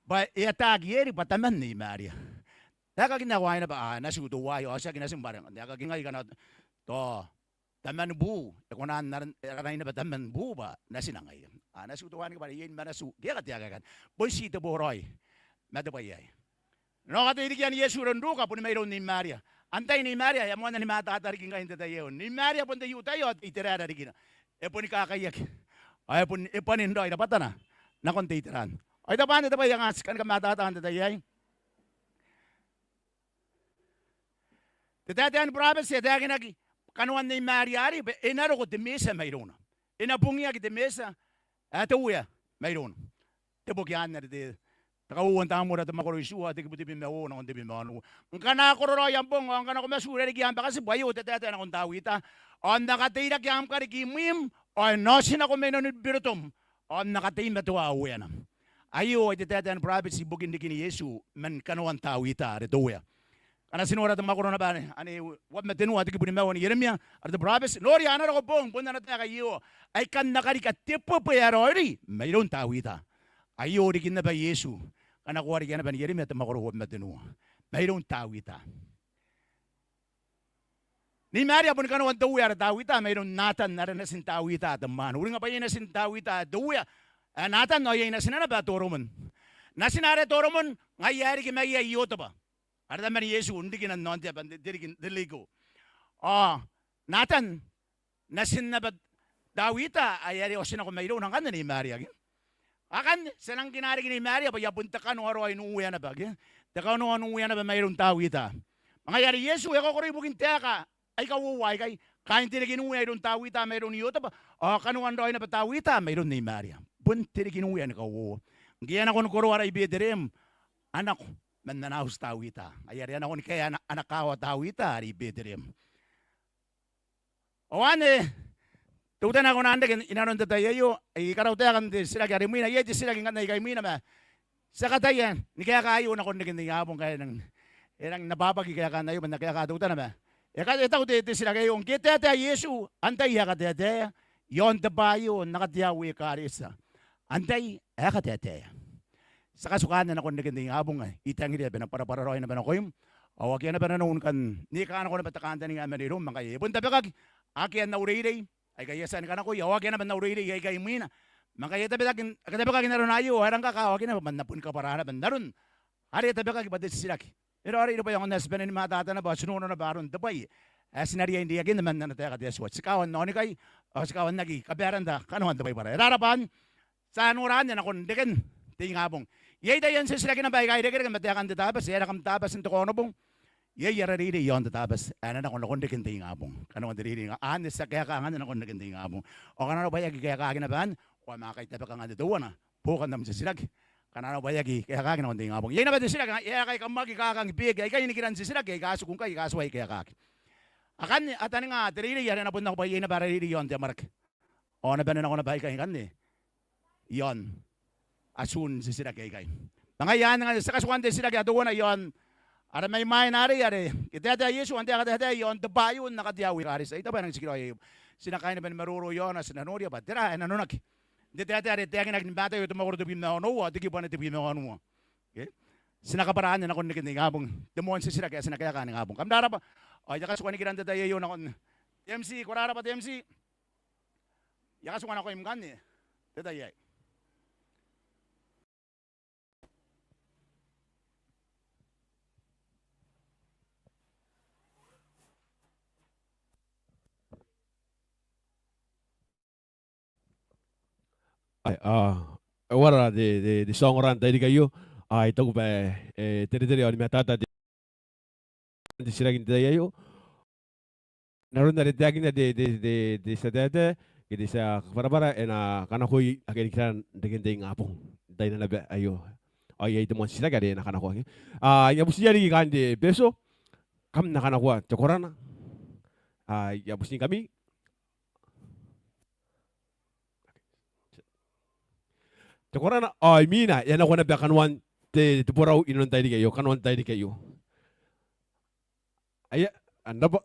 Bwa e ataaki Eri bwa taman Nei Maria. Taekakin ae ko aai naba, a, natiu teuaei, ao tiaki natim bwa are, taekakin ngai ngkana tao taman buu, e kona n aran, e aranaki naba taman buu bwa natina ngaia. A, natiu teuaei, bwa are iai ni manatiu. Ke e a kateaki aekan. Bon ti te boraoi ma te bwai aei. N ao kateirikian Iesu iroun Ruka boni mairoun Nei Maria. Antai Nei Maria? E a moanna ni mataata riki ngkai n te tai aio. Nei Maria bon te I-Iutaia ao te Iteraera rikina. E boni kakaiaki. Ao e bon, e bwanin raoi rabwatana nakon te Iteraera. Ao I taku bwa anne te bwai ae kanga ti kan kamataata n te tai aei. Te taetae ni burabeti e taekinaki kanoan Nei Maria arei bwa e na roko te Mesia mairouna. E na bungiaki te Mesia ae te Uea mairouna. Te boki anne are te, te Kauoua n Tamora, te mwakoro itiua, te kibu tebwi ma uoua nakon tebwi ma onoua. Ngkana ko raraoi am bong ao ngkana ko matu irarikiia am bakatibu, aio te taetae nakon Tawita. Ao N na kateirake am kariki imwim, ao e na otinako mai nanon birotom, ao N na kateimatoa ueana. Aio ai te taetae ni burabeti ibukin rikini Iesu man kanoan Tawita are te Uea. Ngkana ti nora te mwakoro naba anne, anne uabwi ma tenua, te kibu nimaua n Ieremia, are te burabeti, noria, a na roko bong, bon ana taeka Iehova, ae I kan na karika te bwebwe ae raoiroi mairoun Tawita. Aio riki naba Iesu, ngkana ko warekia naba n Ieremia te mwakoro uabwi ma tenua. Mairoun Tawita. Nei Maria boni kanoan te Uea are Tawita mairoun Natan are natin Tawita te mwaane. Uringa bwa iai natin Tawita te Uea ae Natan, ao iai natina naba Toromon. Natina are Toromon, ngaia ae riki mai iai Iotebwa are taman Iesu n rikina n aon te aba, n te, te riki, te riki. Ao Natan, natin naba Tawita, ae are otinako mairouna ngkanne Nei Maria, ke? Akanne, ti a nang kina riki Nei Maria bwa e a bon te kanoa raoi n uea naba, ke? Te kanoa n uea naba mairoun Tawita. Ma ngaia are Iesu e kaokoro ibukin taeka aika uoua aikai, kaain te reke n uea iroun Tawita mairoun Iotebwa, ao kanoan raoi naba Tawita mairoun Nei Maria. Bon te reke n uea ni kauoua. Ngke a nako ni koroa ara I-Betereem, a nako man ana auti Tawita. Ngaia are a nako ni kaea ana, ana kaawa Tawita are I-Betereem. Ao anne teutana ae ko na reke inanon te tai aio, I karaua taekan te titiraki are imwina, iai te titiraki ngkanne aika imwina ma ti a kataia ni kaeka aio nakon reken te ingabong, ngkae e nang, e nang nababaki kaekaan aio bwa N na kaeka teutana ma e ka, e taku te, te titiraki aio, ngke e taetae Iesu, antai ae e kataetaea i aon te bwai aio n akatea Uekaretia? Antai ae e kataetaea? Ti a katuka anne nakon reken te ingabong, I tangiria bwa e na bwarabwara raoi naba nakoim. Ao akea naba nanou ni kan nika nako naba te kantaninga ae mena iroum, ma ngkai e bon tabekaki, akea n au reirei aika I a tia ni kanakoia, ao akea naba n au reirei aika imwina. Ma ngkai e tabekaki, e tabekaki n arona aio, ao e rang kakawaki naba bwa N na boni kabwara naba n aron are e tabekaki bwa te titiraki. E raoiroi bwa e aonga n ae ti bane ni mataata naba ao ti noora naba aron te bwai ae ti na riai n reiakinna man ana taeka te Atua. Ti kawa n aonikai, ao ti kawa n aki kabaaranta kanoan te Baibara. E rarabwa anne. Ti a nora anne nakon reken te ingabong. Iai taian titiraki naba aika irekereke ma taekan te Tabati, e aera kam Tabati n te Kaonobong. Iai ara reirei i aon te Tabati ae na nako nakon reken te ingabong. Kanoan te reirei nga, anne ti a kaeka anne nakon reken te ingabong. Ao ngkana arona bwa e aki kaekaaki naba anne, ko a manga kai tabeka ngkanne teuana buokan am titiraki. Ngkana arona bwa e aki kaekaaki nakon te ingabong. Iai naba te titiraki, e aera kai kam aki kakangi beeki aikai nikiran titiraki aika a tiku ngkai aika a tuai kaekaaki. Akanne a taninga te reirei are e na bon nako bwa iai naba ara reirei i aon te amwarake. Ao a na bane nako naba aikai ngkanne i aon atun titiraki aikai. Ma ngaia anne ngkanne, ti a katuka n te titiraki ae teuana i aon ara mai mwaina arei, are e taetae Iesu, antai ae e kataetaea i aon te bwai aio n akatea Uekaretia? I taku bwa e nang tikiraoi aio. Ti na kaai naba ni maroro i aona, ti na noria bwa tera ae nanonaki n te taetae are e taekinaki ni Mataio te mwakoro tebwi ma onoua, te kibu ae tebwi ma onoua. Ke? Ti na kabwara anne nakon reken te ingabong, te moan titiraki ae ti na kaeka n ingabong. Kam rarabwa. Ao I a katuka nikiran te tai aio nakon te M C, ko rarabwa te M C. I a katuka nakoim ngkanne te tai aei. Ae, a, e uara te, te, te tia ongora n tairiki aio? Ao I taku bwa e, e teretere ao ni mataata te, te titiraki n te tai aio. N aron are e taekinna te, te, te, te tia taetae ke te tia kabwarabwara, e na kanakoi ake nikiran reken te ingabong n taina naba aio. Ao iai te moan titiraki are e na kanakoaki. A, I a butiia riki kaain te Betio, kam na kanakoa te korana. A, I a butiingkami. Te korana, ao imwina e a nako naba kanoan te, te borau inanon tairiki aio, kanoan tairiki aio. Aia, a raba.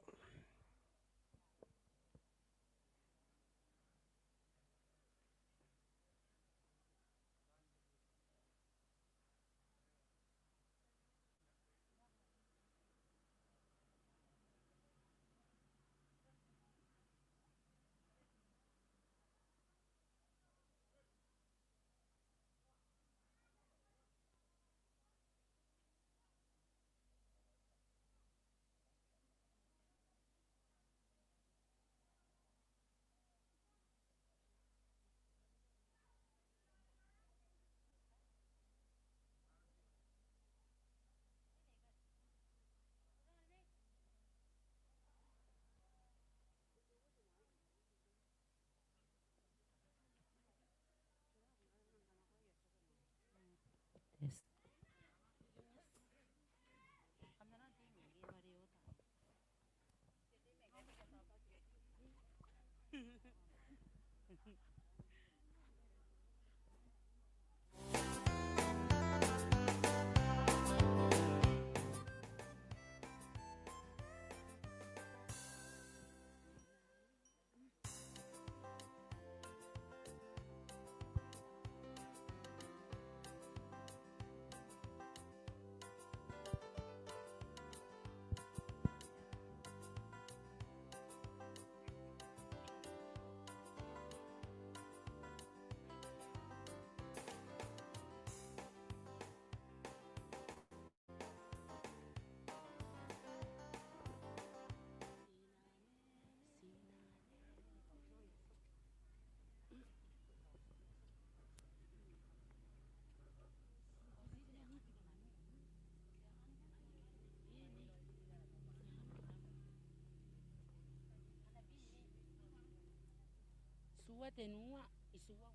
Tua tenua, tua.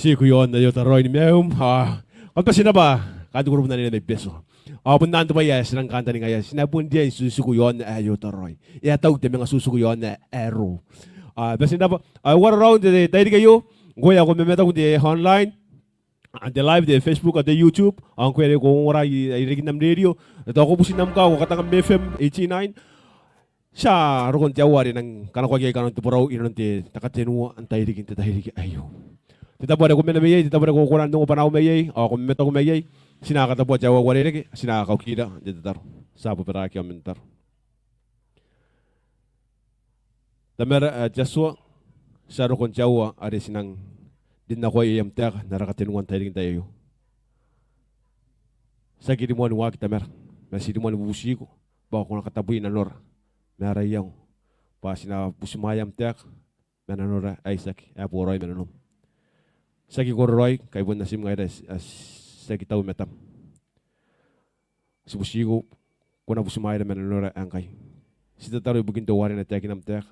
Tiku i aon ae e ota raoi ni maium. Ao kam bati naba, kaain te kurubu n anene mai Betio. Ao bon ana te bwai ae ti nang kantaningaia, ti na bon riai n tiku i aon ae e ota raoi. E a tau te manga tiku i aon ae e roo. Ao bati naba, ao e uara raou n te tairiki aio, ngkoe ae ko mamataku n te online, n te live, te Facebook ao te YouTube, ao ngkoe are ko ongora i rarikin am rerio, tao ko buti n am kaa, ko katanga am FM eighty-nine. Ti a roko n te aoa are e nang kanakoaki iai kanoan te borau inanon te katenua n tairiki n te tairiki aio. Te tabo are ko mena mai iai, te tabo are ko kona n ongo bwanaau mai iai, ao ko mamataku mai iai, ti na kataboa te aoa ae uarereke, ti na kaukira n te tataro. Ti a bobaraaki ao man tataro. Tamara ae te Atua, ti a roko n te aoa are ti nang rin nakoaia am taeka n ara katenua n tairiki n tai aio. Tiaki rimoa ni waaki Tamara, ma ti rimoa ni bubutiko bwa ko na katabui nanora ma ara iango, bwa ti na butimwaea am taeka ma nanora ae itiaki, ae boraoi ma nanom. Tiaki kororaoi ngkai bon natim ngaira ae ti aki tau i matam. Ti butiko ko na butimwaeira ma nanora ae ngkai. Ti tataro ibukin teuare e na taekina am taeka,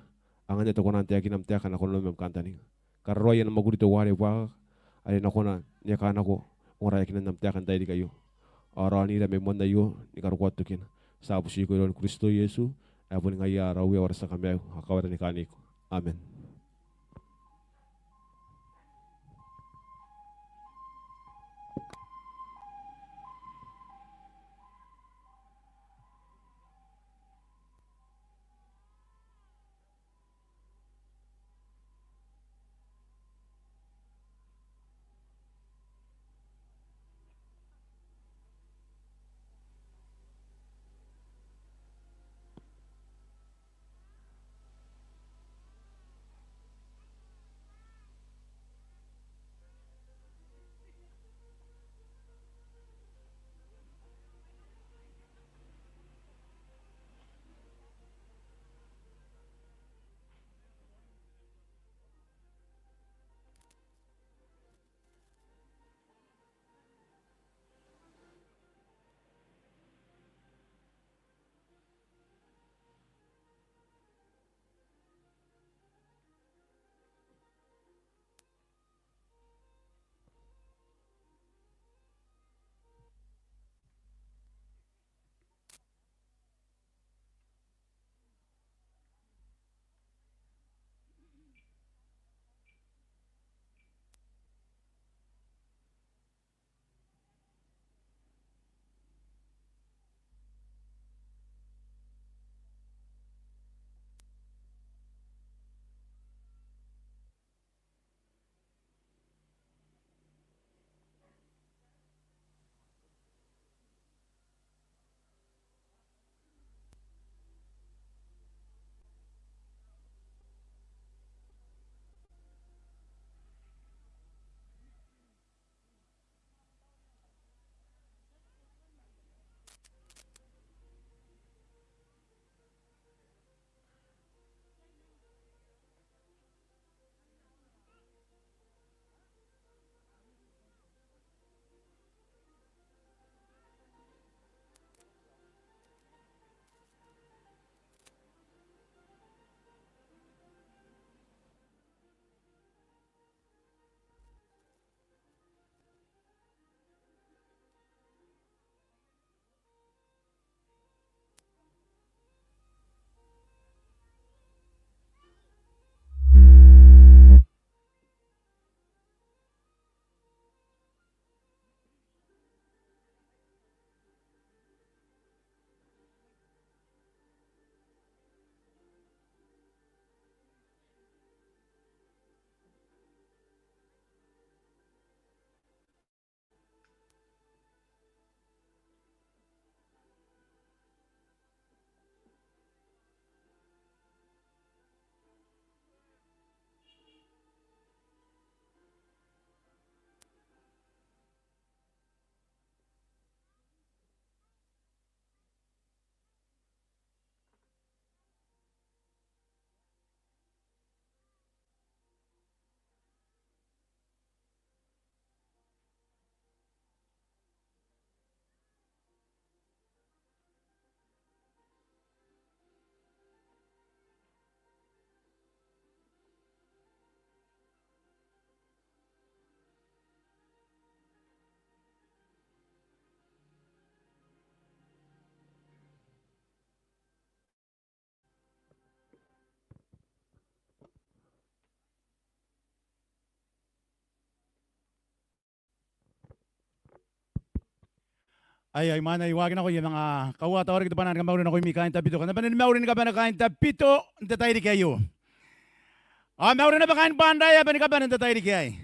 anganna te kona n taekina am taeka nakon nanom ma am kantaninga. Kararoai ana mwakuri teuare buakaka are e na kona n eka nako ongoraeakinan am taeka n tairiki aio. Ao raonira mai moan aio ni karokoa tokina. Ti a butiko iroun Kristo Iesu ae boni ngaia ara Uea ao ara tia Kamaiu, ao kawaira ni kaaniko. Amen. Ai, ai mwaane, I waaki nako, I a manga kauataoraki te bwanaa ni kamauri nakoimi kaain Tabiteuea. Kam na bane ni mauri ni kabane kaain Tabiteuea n te tairiki aio. Ao mauri naba kaain Banrae, a bane ni kabane n te tairiki aei.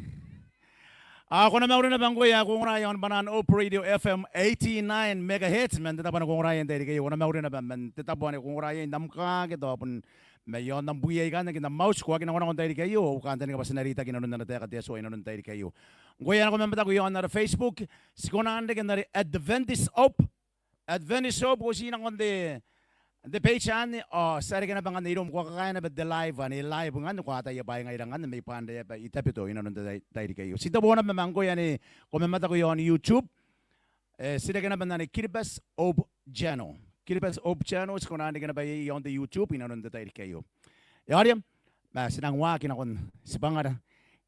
Ao ko na mauri naba ngkoe ae ko ongora i aon bwanaan Hope Radio F M eighty-nine megahertz man te tabo are ko ongora iai n te tairiki aio. Ko na mauri naba man te tabo are ko ongora iai n am kaake tao bon Ma iaon am bwai aika a na aki n mwaiti, ko aki nakonako n te tairiki aio, ao kantaninga bwa ti na reitaki inanon ana taeka te Atua inanon te tairiki aio. Ngkoe ae ko mamataku iaon ara Facebook, ti kona n reke n are Adventist Hope. Adventist Hope, ko ti nakon te, te page anne, ao ti a reke naba ngkanne iroum, ko a kakaea naba te live, anne live ngkanne, ko ataia bwa ngaira ngkanne mai Banraeaba i Tabiteuea inanon te tai-, tairiki aio. Ti tebo naba ma ngkoe ae ko mamataku iaon YouTube, e, ti reke naba n anne Kiribati Hope Channel. Kiribati Hope Channel, ti kona n reke naba iai iaon te YouTube inanon te tairiki aio. E aera, ma ti nang waaki nakon tibwangara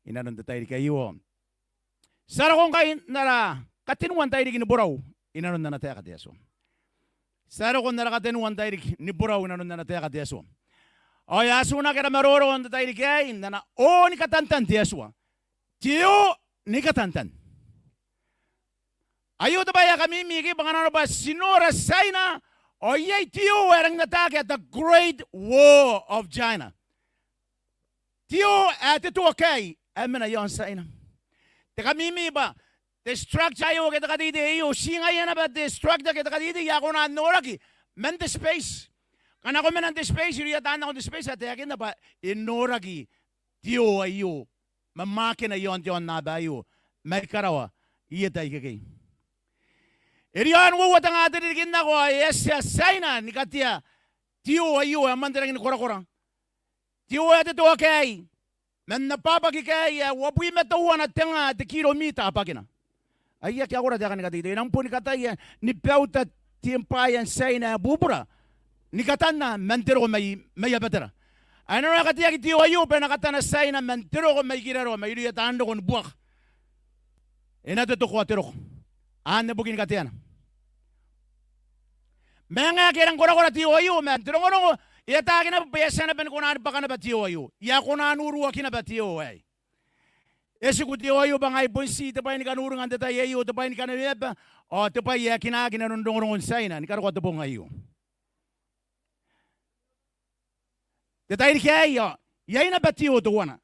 inanon te tairiki aio. Ti a roko ngkai n ara katenua n tairiki ni borau inanon ana taeka te Atua. Ti a roko n ara katenua n tairiki ni borau inanon ana taeka te Atua. Ao e a atunaki ara maroro n te tairiki aei n ana oo ni katantan te Atua. Te oo ni katantan. Aio te bwai ae kamimi ikai bwa ngkana arona bwa ti nora Tiaina, ao iai te oo ae rangi n ataaki ae te Great Wall of China. Te oo ae te toa kaei ae mena iaon Tiaina. Te kamimi bwa te structure aio ke te kateitei aio, ti ngaia naba te structure ke te kateitei ae kona n noraki man te space. Ngkana ko mena n te space, irouia taan nako n te space a taekinna bwa e noraki te oo aio, mamwakina iaon te aonnaba aio mai karawa i eta ikekei. E riaon uoua tenga te ririki n nako ao e a tia Tiaina ni katea te oo aio ae moan te rangi ni korakora. Te oo ae te toa kaei, man abwabwaki kaei ae uabwi ma teuana tenga te kiromita abwakina. Ai aki akora te aeka ni kateitei, e nang boni kataia ni bauta te empire n Tiaina ae bubura ni katanna man te roko mai, mai abatera. Ae nanona e kateaki te oo aio bwa e na katana Tiaina man te roko mai kiraroa, mairouia taan roko ni buaka. E na totokoa te roko. Anne bukin kateana. Ma e ngae ngke e rang korakora te oo aio, ma n te rongorongo e ataaki naba bwa e a tia naba ni kona ni bwaka naba te oo aio. E a kona n uruaki naba te oo aei. E tiku te oo aio bwa ngai bon ti te bwai ni kanuringa n te tai aio, te bwai ni kaneweaba, ao te bwai ae kinaaki inanon rongorongon Tiaina ni karokoa te bong aio. Te tairiki aei ao iai naba te oo teuana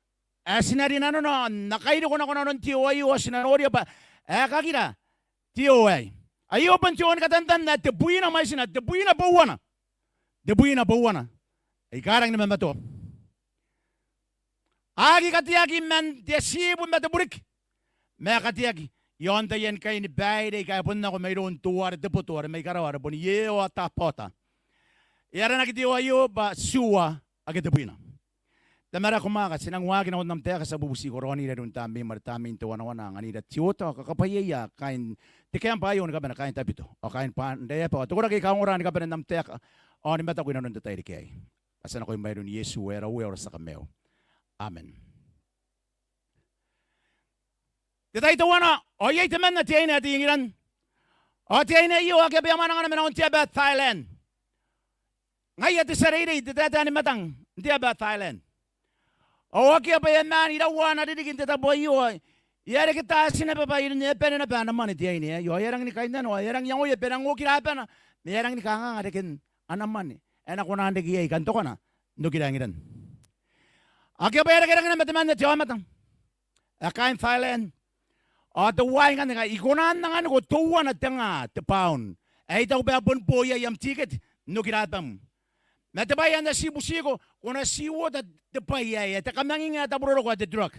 ae ti na rinanona ao n na kairiko nako nanon te oo aio ao ti na noria bwa aekakira te oo aei. Aio bon te oo ni katantan ae tebwina mwaitina, tebwina bouana. Tebwina bouana. Aika rangi ni mamatoa. A aki kateaki man te atibu ma te buriki, ma e kateaki iaon taian kainibaire aika e bon nako mairoun teuare te boto are mai karawa are bon Iehova Tabaota. E aranaki te oo aio bwa tua ake tebwina. Tamara ae ko mwaaka, ti nang waaki nakon am taeka, ti a bubutiko raonira iroun Tamneim are Tamnein te wanawana, anganira te oota ao kakabwaiaia kaain te camp aio ni kabane, kaain Tabiteuea ao kaain Banraeaba, ao te koraki aika a ongora ni kabane n am taeka ao ni mataku inanon te tairiki aei. Bwa ti a nakoim mairoun Iesu ae ara Uea ao ara tia Kamaiu. Amen. Te tai teuana, ao iai temanna te aine ae te Ingiran. Ao te aine aio akea bwa e a mwananga naba nakon te aba ae Thailand. Ngaia te tia reirei, te taetae ni matang n te aba ae Thailand. Ao akea bwa e a maan iraua ana ririki n te tabo aio, ao e a reke taati naba bwa iroun e a bane naba ana mwane te aine aei. Ao e a rangi ni kainnanoa, e a rangi n iangoia bwa e nang oki rabana, ma e a rangi ni kanganga reken ana mwane ae e na kona n reke iai kantokana n okira Ingiran. Akea bwa e a reke rangi naba temanna te aomata ae kaain Thailand. Ao teuaei ngkanne ngkai I kona n anganiko teuana tenga te pound ae I taku bwa e bon bo iai am tiketi n okira abam. Ma te bwai ae N na ti butiko, ko na ti uota te bwai aei, ae te kamanging ae taburoroko ae te drug.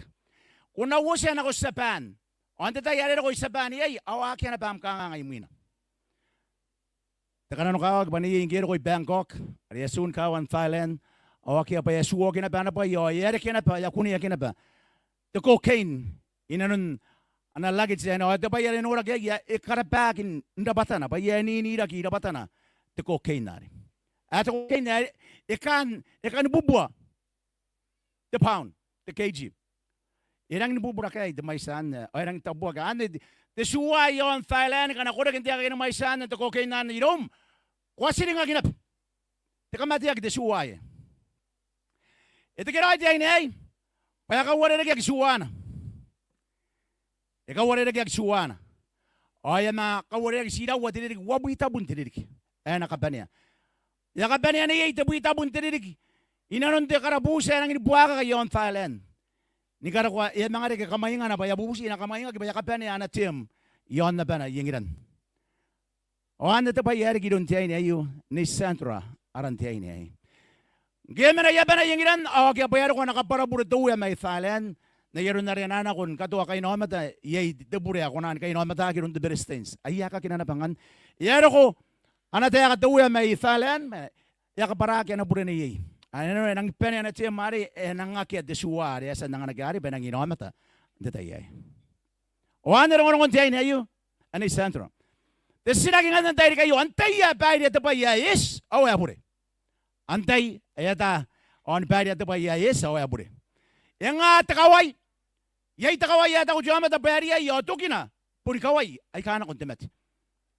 Ko na uotia nako Tiaban. Ao n te tai are e roko i Tiaban iai, ao akea naba am kanganga imwina. Te kananokawaki bwa neiei ngke e roko i Bangkok, are e a tia n kawa n Thailand, ao akea bwa e a tuoaki naba ana bwai, ao e a reke naba, e a kuneaki naba te cocaine inanon ana luggage aei, ao te bwai are e noraki iai, e karabaki n rabwatana, bwa e a niniraki rabwatana te cocaine arei. Ae te cocaine ae e kan, e kan bubura te pound, te kg. E rangi ni bubura kaei te mwaiti anne, ao e rangi n tabuaki. Anne te, te tua ae iaon Thailand, ngkana ko reke n te aekaki ni mwaiti anne te cocaine anne iroum, ko a tiringaki naba. Te kamateaki te tua aei. E tekeraoi te aine aei bwa e kauarerekeaki tuana. E kauarerekeaki tuana. Ao e a manga kauarerekeaki tii iraua te ririki, uabwi tabun te ririki ae e na kabanea. E a kabanea neiei tebwi tabun te ririki inanon te karabuuti ae rangi ni buakaka iaon Thailand. Ni karokoa e a manga reke kamwaingana bwa e a bubuti, e na kamwaingaki bwa e a kabanea ana term iaon abana i Ingiran. Ao anne te bwai ae riki iroun te aine aio, Nei Sandra aran te aine aei. Ngke e mena i abana i Engirani, ao akea bwa e a roko ana kabwarabure te Uea mai Thailand n ai aron are a na nako ni katoa kainaomata iai te bure ae kona ni kainaomataki iroun te Beretitenti. Ai akea kina naba ngkanne. E a roko ana taeka te Uea mai Thailand, ma e a kabwaraki ana bure neiei. Ao nanona e nangi bane ana term arei, e nang akea te tua are e a tia n anganaki arei bwa e nangi inaomata n te tai aei. Ao anne rongorongon te aine aio, Anei Sandra. Te titiraki ngkanne n te tairiki aio, antai ae bairea te bwai ae eti ao e a bure? Antai ae ata ao ni bairea te bwai ae eti ao e a bure? E nga te kawai? Iai te kawai ae taku te aomata bwa e riai ao tokina boni kawai aika nako n te mate.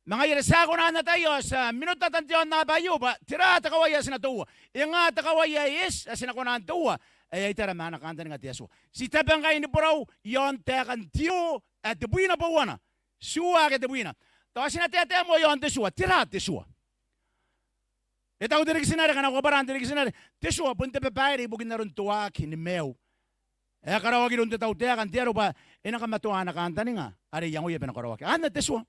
Ma ngaia are ti a kona n ataia ao ti a minotata n te aonnaba aio bwa tera te kawai ae ti na toua. E nga te kawai ae eti ae ti na kona n toua ae ai tara ma ana kantaninga te Atua? Ti tabe ngkai ni borau i aon taekan te O ae tebwina bouana. Tua ake tebwina. Tao ti na taetae moa i aon te tua. Tera te tua? E taku te rikitinare, ngkana ko kabwara n te rikitinare, te tua bon te babaire ibukin aron te waaki ni maiu ae karaoaki iroun te tautaeka n te aro bwa e na kamatoa ana kantaninga are iangoia bwa e na karaoaki. Anne te tua.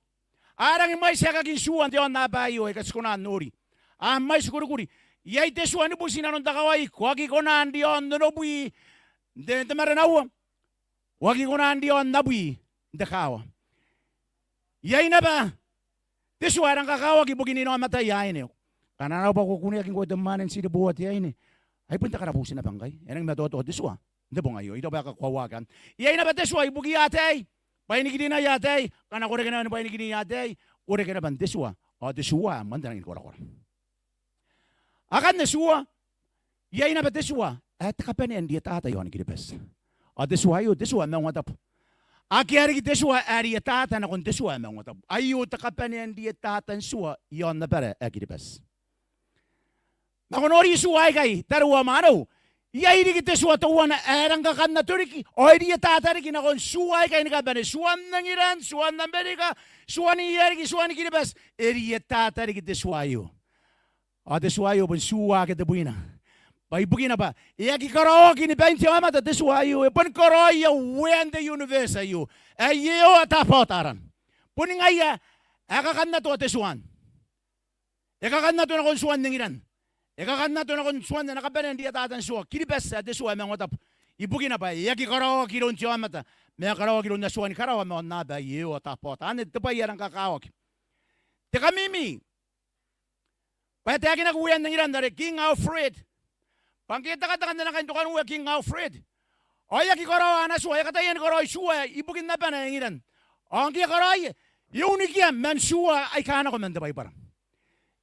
A rangi mwaiti aekakin tua n te aonnaba aio aika ti kona n nori. A mwaiti kurikuri. Iai te tua ni buti inanon te kawai, ko aki kona n ri aon onobwi n te, n te marenaua. Ko aki kona n ri aon abwi n te kaawa. Iai naba te tua ae rang kakawaki ibukin inaomataia aine. Ngkana arona bwa ko kuneaki ngkoe te mwaane n tiriboa te aine, ai bon te karabuti naba ngkai. E nangi matoatoa te tua n te bong aio. I taku bwa e kakoauaki anne. Iai naba te tua ibukiia ataei, bwainikirinaia ataei. Ngkana ko reke naba ni bwainikiriia ataei, ko reke naba n te tua. Ao te tua ae moan te rangi ni korakora. Akanne tua, iai naba te tua ae te kabanea n rietata i aoni Kiribati. Ao te tua aio te tua ae maungatabu. Akea riki te tua ae rietata nakon te tua ae maungatabu. Aio te kabanea n rietatan tua i aon abara ae Kiribati. Ma ko nori tua aikai, tariu ao mwaneu, iai riki te tua teuana ae rang kakannato riki ao e rietata riki nakon tua aikai ni kabane, tuan Engiran, tuan Amerika, tuan iia riki, tuan Kiribati. E rietata riki te tua aio. Ao te tua aio bon tua ake tebwina. Bwa ibukina bwa e aki karaoaki ni bain te aomata te tua aio, e boni karaoia uean te universe aio. Ae Iehova Tabaota arana. Boni ngaia ae kakannatoa te tua anne. E kakannato nakon tuan Engiran. E kakannato nakon tuan ana kabanea n rietatan tua Kiribati ae te tua ae maungatabu. Ibukina bwa e aki karaoaki iroun te aomata, ma e karaoaki iroun Atuan karawa ma aonnaba ae Iehova Tabaota. Anne te bwai ae rang kakawaki. Te kamimi bwa e taekinaki uean Engiran are King Alfred. Bwa ngke e tekateka n ana kaintokanuea King Alfred, ao e aki karaoa ana tua, e kataia ni karaoi tua ibukin abana Engiran. Ao ngke e karaoia, e unikia man tua aika nako man te Baibara.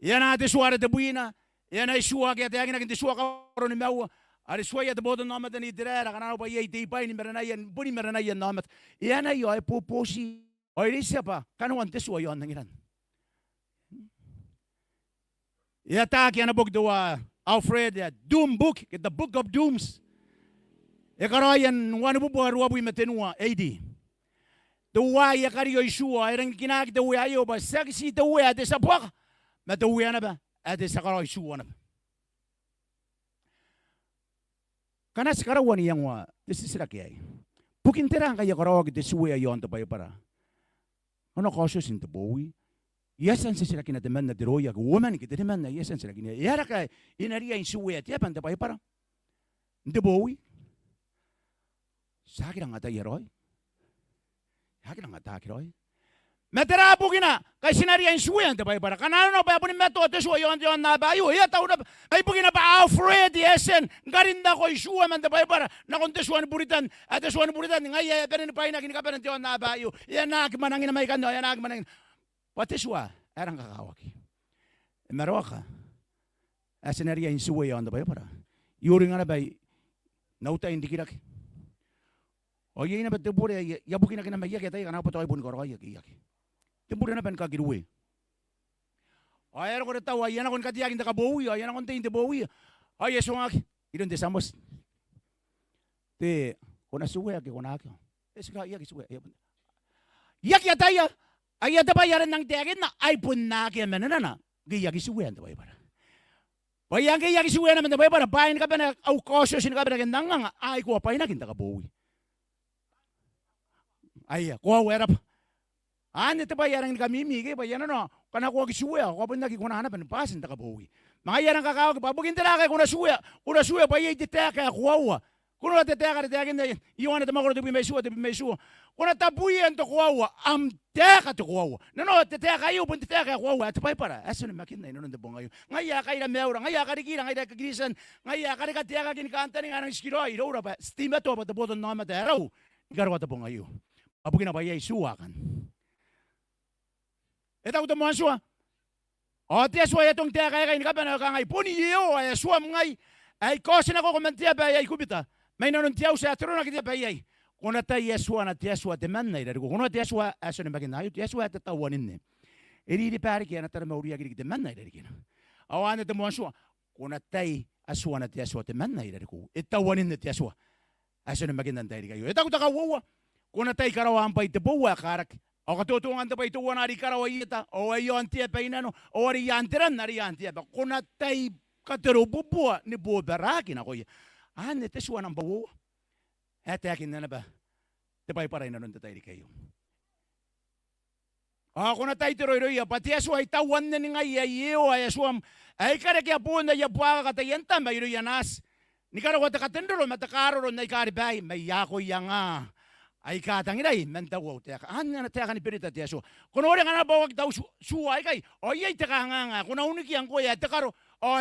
E anaa te tua are tebwina, e anai tua ake a taekinaki n te tua kaoro nimaua, are tuaia te botannaomata n Iteraera, ngkana arona bwa iai te iba ni marenaia, boni marenaia n aomata. E anai ao e boboti ao e reitia bwa kanoan te tua i aon Engiran. E ataaki ana boki teuae Alfred ae Doom Book, ke the Book of Dooms. E karaoia n wanibubua ruabwi ma tenua A D. Teuaei e karioi tua, e rangi ni kinaaki te Uea aio bwa tiaki ti te Uea ae te tia buaka, ma te Uea naba ae te tia karaoi tua naba. Ngkana ti karaua n iangoa te titiraki aei, bukin tera ngkai e karaoaki te tua i aon te Baibara? Ao n na kaotioti n te bowi. I a tia n titirakina temanna te roia ke uoman ke teniman ae I a tia n titirakina. E aera ngkai e na riai n tua te aba n te Baibara n te bowi? Ti aki rang ataia raoi. E aki rang ataaki raoi. Ma tera bukina ngkai ti na riai n tua n te Baibara? Ngkana nanona bwa e boni matoa te tua i aon te aonnaba aio, e a tau naba. Ai bukina bwa Alfred e a tia ni karinakoi tua man te Baibara nakon te tua ni Buritan, ae te tua ni Buritan ngaia ae e bane ni bwainaki ni kabane n te aonnaba aio. E anaaki mwanangina mai ikanne, ao e anaaki mwanangina. Bwa te tua ae rang kakawaki. E maraoaka ae ti na riai n tua i aon te Baibara? I uringa naba n au tai n rikirake. Ao iai naba te bure ae I a bukinaki naba, I aki ataia ngkana bwa tao I boni karaoia ke I aki. Te bure naba ni kakiriwe. Ao e a roko te tau, ao I a nako ni kateaki n te kabowi, ao I a nako n tei n te bowi. Ao I a tuangaki iroun te tia moti. Te, ko na tua ke ko na aki? E tiku, I aki tua. I aki ataia, aia te bwai are N nang taekinna, ai bon akea manenana ngke I aki tua n te Baibara. Bwa I a ngke I aki tua naba n te Baibara, bwaai ni kabane, au kaotioti ni kabane ake N nang anga, a aikoa bwainaki n te kabowi. Aia, koaua e raba. Anne te bwai ae rangi ni kamimi ikekei, bwa I a nanona ngkana ko aki tua ao ko a bon aki kona naba ni bati n te kabowi. Ma ngaia ae rang kakawaki bwa bukin tera ngkai ko na tuea, ko na tuea bwa iai te taeka ae koaua. Ko nora te taeka are e taekinna Ioane te mwakoro tebwi ma itiua, tebwi ma itiua. Ko na tabuia n te koaua am taeka te koaua. Nanona te taeka aio bon te taeka ae koaua ae te Baibara ae ti onimakinna inanon te bong aio. Ngaia ae kaira maiura, ngaia ae karikira, ngaira aika Kristian, ngaia ae karika te aekaki ni kantaninga ae rang tikiraoi iroura bwa ti teimatoa bwa te botannaomata ae rau ni karokoa te bong aio. Bwa bukina bwa iai tua akanne. E taku te moan tua, ao te Atua e atongi taeka aikai ni kabane ao e kangai, Bon Iehova ae Atuam ngai, ae I kaoti nakoiko man te aba ae Aikubita, mai nanon te auti ae toronaki te aba iai. Ko na tai Atuana te Atua temanna i rarikou. Ko nora te Atua ae ti onimakinna aio, te Atua ae tatauaninne. E ririba riki ana taromauriaki riki temanna i rarikina. Ao anne te moan tua, ko na tai Atuana te Atua temanna i rarikou. E tauaninne te Atua ae ti onimakinna n te tairiki aio. E taku te kauoua, ko na tai karaoan bwai tebwi ae karaki, ao katotongan te bwai teuana are i karawa i eta, ao ae i aon te aba i nano, ao are i aan te ran are i aan te aba. Ko na tai katerobubua ni bobaraki nakoia. Anne te tua nambwa uoua ae taekinna naba te Baibara inanon te tairiki aio. Ao ko na tai te roiroia, bwa te Atua ae I tauanne n ningai ae Iehova ae Atuam, ae I karekea boon aia buakaka taian tama irouia naati, ni karokoa te katenroro ma te kaaroro n aika ribai, mai akoia nga aika tangirai man tauau taeka. Anne ana taeka ni berita te Atua. Ko noria ngkana bwa ko aki tau tu-, tua aikai, ao iai te kanganga ae ko na unikia ngkoe ae te karo, ao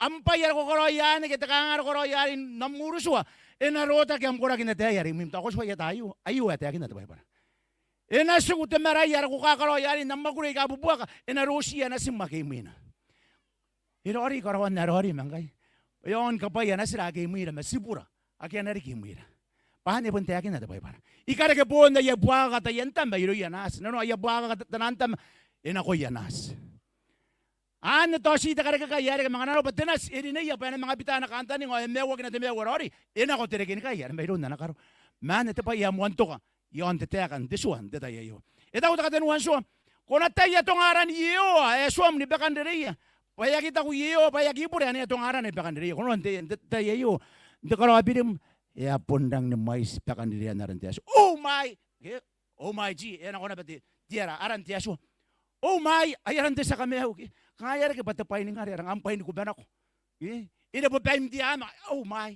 am bwai are ko karaoia anne ke te kanganga are ko karaoia arei n am urutua, e na rotaki am koraki n ataei are imwim. Tao ko tuai ataa aio, aio ae taekinna te Baibara. E na tiku te maraia are ko kakaraoia arei n am mwakuri aika bubuaka, e na rotiia natim ake imwina. E raoiroi karaoan ae raoiroi ma ngkai. E aonga ni kabwaia natira ake imwira ma tibura ake a na riki imwira. Bwa anne bon taekinna te Baibara. I kareke boon aia buakaka taian tama irouia naati. Nanona aia buakaka ta-, taian tama, e nakoia naati. Anne tao ti te karekekai ae reke ma ngkana arona bwa te nati e rineia bwa e na manga bita ana kantaninga ao e maiuakina te maiu ae raoiroi, e nako te rekenikai are mairoun ana karo. Ma anne te bwai ae moan toka i aon te taeka n te tua n te tai aio. E taku te katenua n tua, ko na tai atonga aran Iehova ae Atuam ni bakanrereia. Bwa e aki taku Iehova bwa e aki bure ane atonga arana ni bakanrereia. Ko noria n te, n te tai aio, n te karawa birim, e a bon rangi ni mwaiti bakanrerean aran te Atua. Oh my! Ke? Oh my G, e a nako naba te, te ara, aran te Atua. Oh my, ai aran te tia kamaiu ke. Kangai e reke bwa te bwai ningare, arang am bwai ni kubanako. E, e rebo baim te ama, oh my.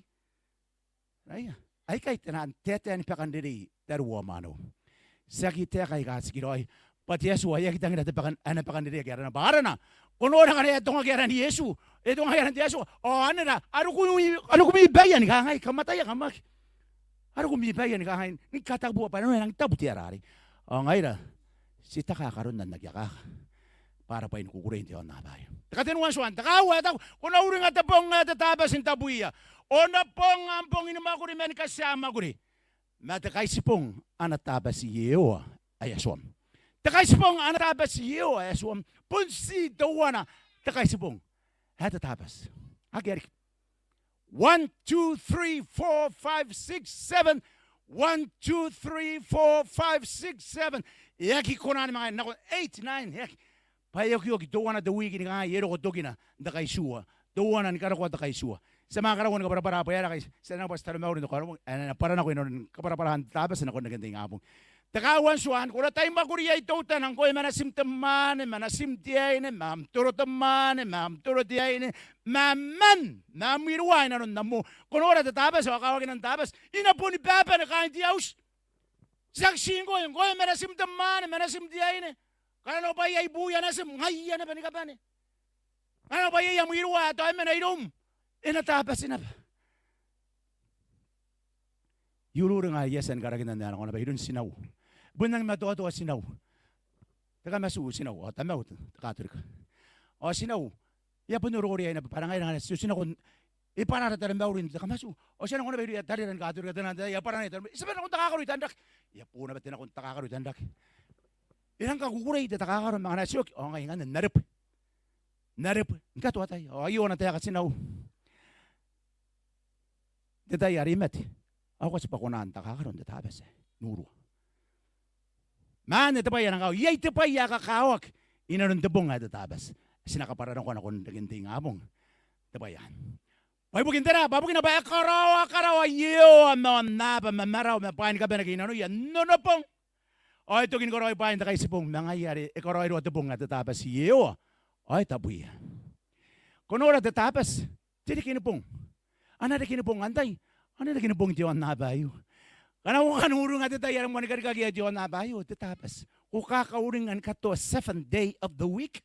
Aia, aikai taian taetae ni bakanrerei tariu ao mwaneu. Tiaki taeka aika tikiraoi. Bwa te Atua e aki tangira te bakan-, ana bakanrerei ake arana. Bwa arana, ko nora ngkana e atongaki aran Iesu, e atongaki aran te Atua, ao anera, a rukumi, a rukumi baia ni kangai, kam ataia, kam aki. A rukumi baia ni kangai, ni katabua bwa e nang tabu te ara arei. Ao ngaira, ti takakaro n aki akaka. Bwa ara bwai ni kukurei n te aonnaba aio. Te katenua n tua, te kaaua e taku, ko na uringa te bong ae te Tabati n tabuia. Onobong am bong ni mwakuri ma ni katia mwakuri. Ma te Kaitibong ana Tabati Iehova ae Atuam. Te Kaitibong ana Tabati Iehova ae Atuam. Bon ti teuana te Kaitibong ae te Tabati. Akea riki. One, two, three, four, five, six, seven. One, two, three, four, five, six, seven. E aki kona ni manga nakon eight, nine, e aki. Bwa e okioki teuana te wiki ni kangai e roko tokina n te kaitiua. Teuana ni karokoa te kaitiua. Ti a manga karaua ni kabwarabwara bwa e aera ngkai ti a nang bati taromauri n te Korona bong, e na bwara nako inanon kabwarabwaraan te Tabati nakon reken te ingabong. Te kaaua n tua, ko na tai mwakuria i teutana ngkoe ma natim te mwaane, ma natim te aine, ma am toro te mwaane, ma am toro te aine, ma am man, ma am iruwa inanon am oo. Ko nora te Tabati, ao kawakinan te Tabati, e na boni babane kaain te auti. Tiaki ti ngkoe, ngkoe ma natim te mwaane, ma natim te aine. Ngkana arona bwa iai buia natim, ngaia naba ni kabane. Ngkana arona bwa iai am iruwa ae tao e mena iroum, e na Tabati naba. I ururinga ae I a tia ni karakinan ae nako naba iroun tinau. Bon nangi matoatoa tinau. Te kamatu tinau, ao tamau te, te Katorika. Ao tinau, e a bon ororea naba bwa ngaira ngkana ti oti nakon, e bwara ara taromauri n te kamatu. Ao ti a nako naba irouia tarira ni Katorika, taian, e a bwara naba taromauri. Ti a bane nakon takakaro i tanrake. E a bo naba te nako n takakaro i tanrake. E rang kakukurei te takakaro ma ngkana ti oki, ao ngai ngkanne n na rebwe. N na rebwe. N katoa tai. Ao aio ana taeka tinau. N te tai are I mate, ao ko a tibwa kona n takakaro n te Tabati ae n urua. Ma anne te bwai ae rang kakawaki. Iai te bwai ae kakawaki inanon te bong ae te Tabati. Ti na kabwara nako nakon reken te ingabong te bwai anne. Bwa ibukin tera? Bwa bukina bwa e karaoa karawa Iehova ma aonnaba ma marawa ma bwaai ni kabane ake i nanoia n onobong. Ao e toki ni karaoi bwaai n te Kaitibong ma ngaia are e karaoiroa te bong ae te Tabati Iehova, ao e tabuia. Ko nora te Tabati, te reke ni bong. Ana reke ni bong antai? Ana reke ni bong te aonnaba aio. Ngkana ko kan uringa te tai are moan karikaki ae te aonnaba aio, te Tabati. Ko kakauringa ni katoa seven day of the week.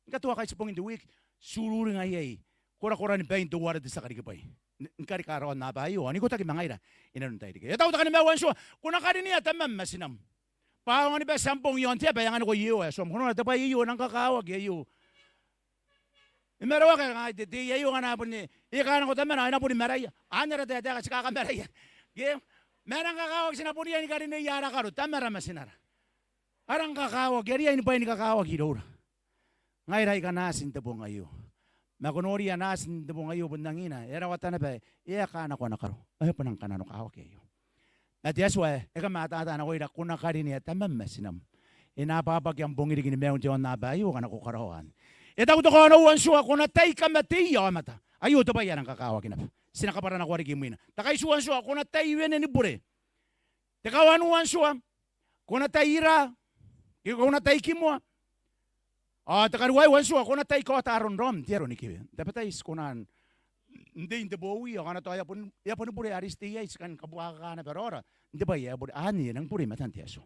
Ni katoa kaitibongin te wiki, ti ururinga iai korakoran bain teuare te tia karikibwai. Ni, ni karika ara aonnaba aio, ao n ikotaki ma ngaira inanon tairiki. E taku te kanimaua n tua, ko na karinea tamam ma tinam. Bwa aonga ni bati am bong i aon te aba ae anganiko Iehova Atuam. Ko nora te bwai aio e nang kakawaki aio. E maraoaki are ngai te, te, aio ngkana bon e, e kanako tamana, ao e na boni maraia. Anne ara taetae, ti kakamaraia. Ke? Ma e nang kakawaki ti na bon riai ni karineia ara karo, tamara ma tinara. A rang kakawaki, a riai ni bwai ni kakawaki iroura. Ngaira aika naati n te bong aio. Ma ko noria naati n te bong aio bon angiia, e rawata naba, e a kanako ana karo. Ao e bon nang kananokawaki aio. Ma te Atua e, e kamatata nakoira, ko na karinea tamam ma tinam. E na abwabwaki am bong riki ni maiun te aonnaba aio, ngkana ko karaoa anne. E taku te kaonoua n tua, ko na tai kamateia aomata. Aio te bwai ae rang kakawaki naba. Ti na kabwaranakoa riki imwina. Te kaitiua n tua, ko na tai wene ni bure. Te kawanua n tua, ko na tai ira, ke ko na tai kimoa. Ao te karuaiwa n tua, ko na tai kaota aron raom n te aro ni kewe. N tabetai ti kona n tei n te bowi, ao ngkana tao e a bon, e a boni bure are ti tei iai, ti kan kabuakaka naba raora n te bwai ae bure, anne e nang bure i matan te Atua.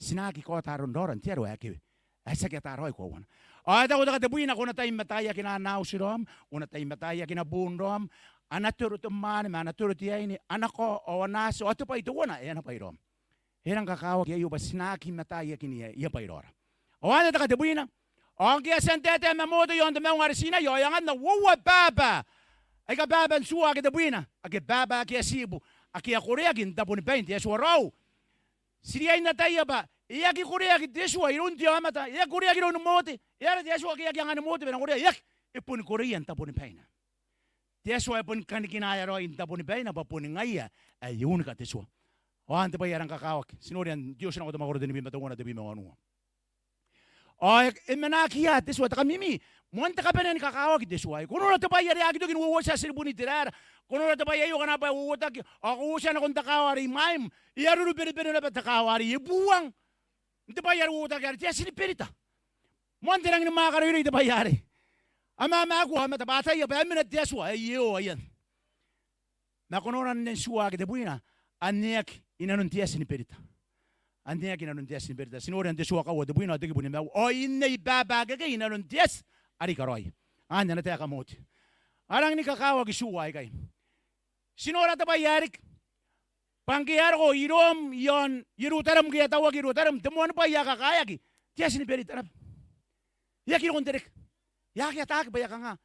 Ti na aki kaota aron raora n te aro ae kewe. Ae tiaki ata raoi koauana. Ao e taku te katebwina, ko na tai mataiakina ana auti raom, ko na tai mataiakina buun raom, ana toro te mwaane ma ana toro te aine, ana kao ao ana ati, ao te bwai teuana ae ana bwai raom. E rang kakawaki aio bwa ti na aki mataiakini aia bwai raora. Ao anne te katebwina. Ao ngke a tia n taetae ma Mote i aon te maunga are Tinai, ao e anganna uoua baba aika baba n tua ake tebwina, ake baba ake a tibu, ake a koreaki n tabonibain te Atua. Raou, ti riai n ataia bwa e aki koreaki te Atua iroun te aomata, e aki koreaki iroun Mote. E aera te Atua ke e aki angani Mote bwa e na korea? E aki, e boni koreia n tabonibaina. Te Atua e boni kanikinaea raoi n tabonibaina bwa boni ngaia ae unika te tua. Ao anne te bwai ae rang kakawaki. Ti noria n te Otinako te mwakoro tenibwi ma teuana, tebwi ma wanua. Ao e, e mena akia te tua, te kamimi. Moan te kabanea ni kakawaki te tua aei. Ko nora te bwai are a aki toki n uouotia tiribun Iteraera. Ko nora te bwai aio, ngkana bwa e uouotaki ao ko uotia nakon te kaawa are imwaim, e a ruruberiberi naba te kaawa arei, e buang. N te bwai are uouotaki are te Ati ni Berita. Moan te rangi ni mwaaka raoiroi te bwai arei. A mamaaku aomata bwa a ataia bwa e mena te Atua ae Iehova iai. Ma ko nora n tua ake tebwina, anneaki inanon te Ati ni Berita. Anneaki inanon te Ati ni Berita. Ti noria n te tua kaua tebwina ao te kibu nimaua. Ao inei baba akekei inanon te ati are i karaoi. Anne ana taeka Mote. A rangi ni kakawaki tua aikai. Ti nora te bwai ae riki. Bwa ngke e a roko i Rom, i aon Ierutarem, ngke e a tauaki Ierutarem, te moani bwai ae kakaeaki, te Ati ni Berita naba. E aki roko n te reke. E aki ataaki bwa e a kanga.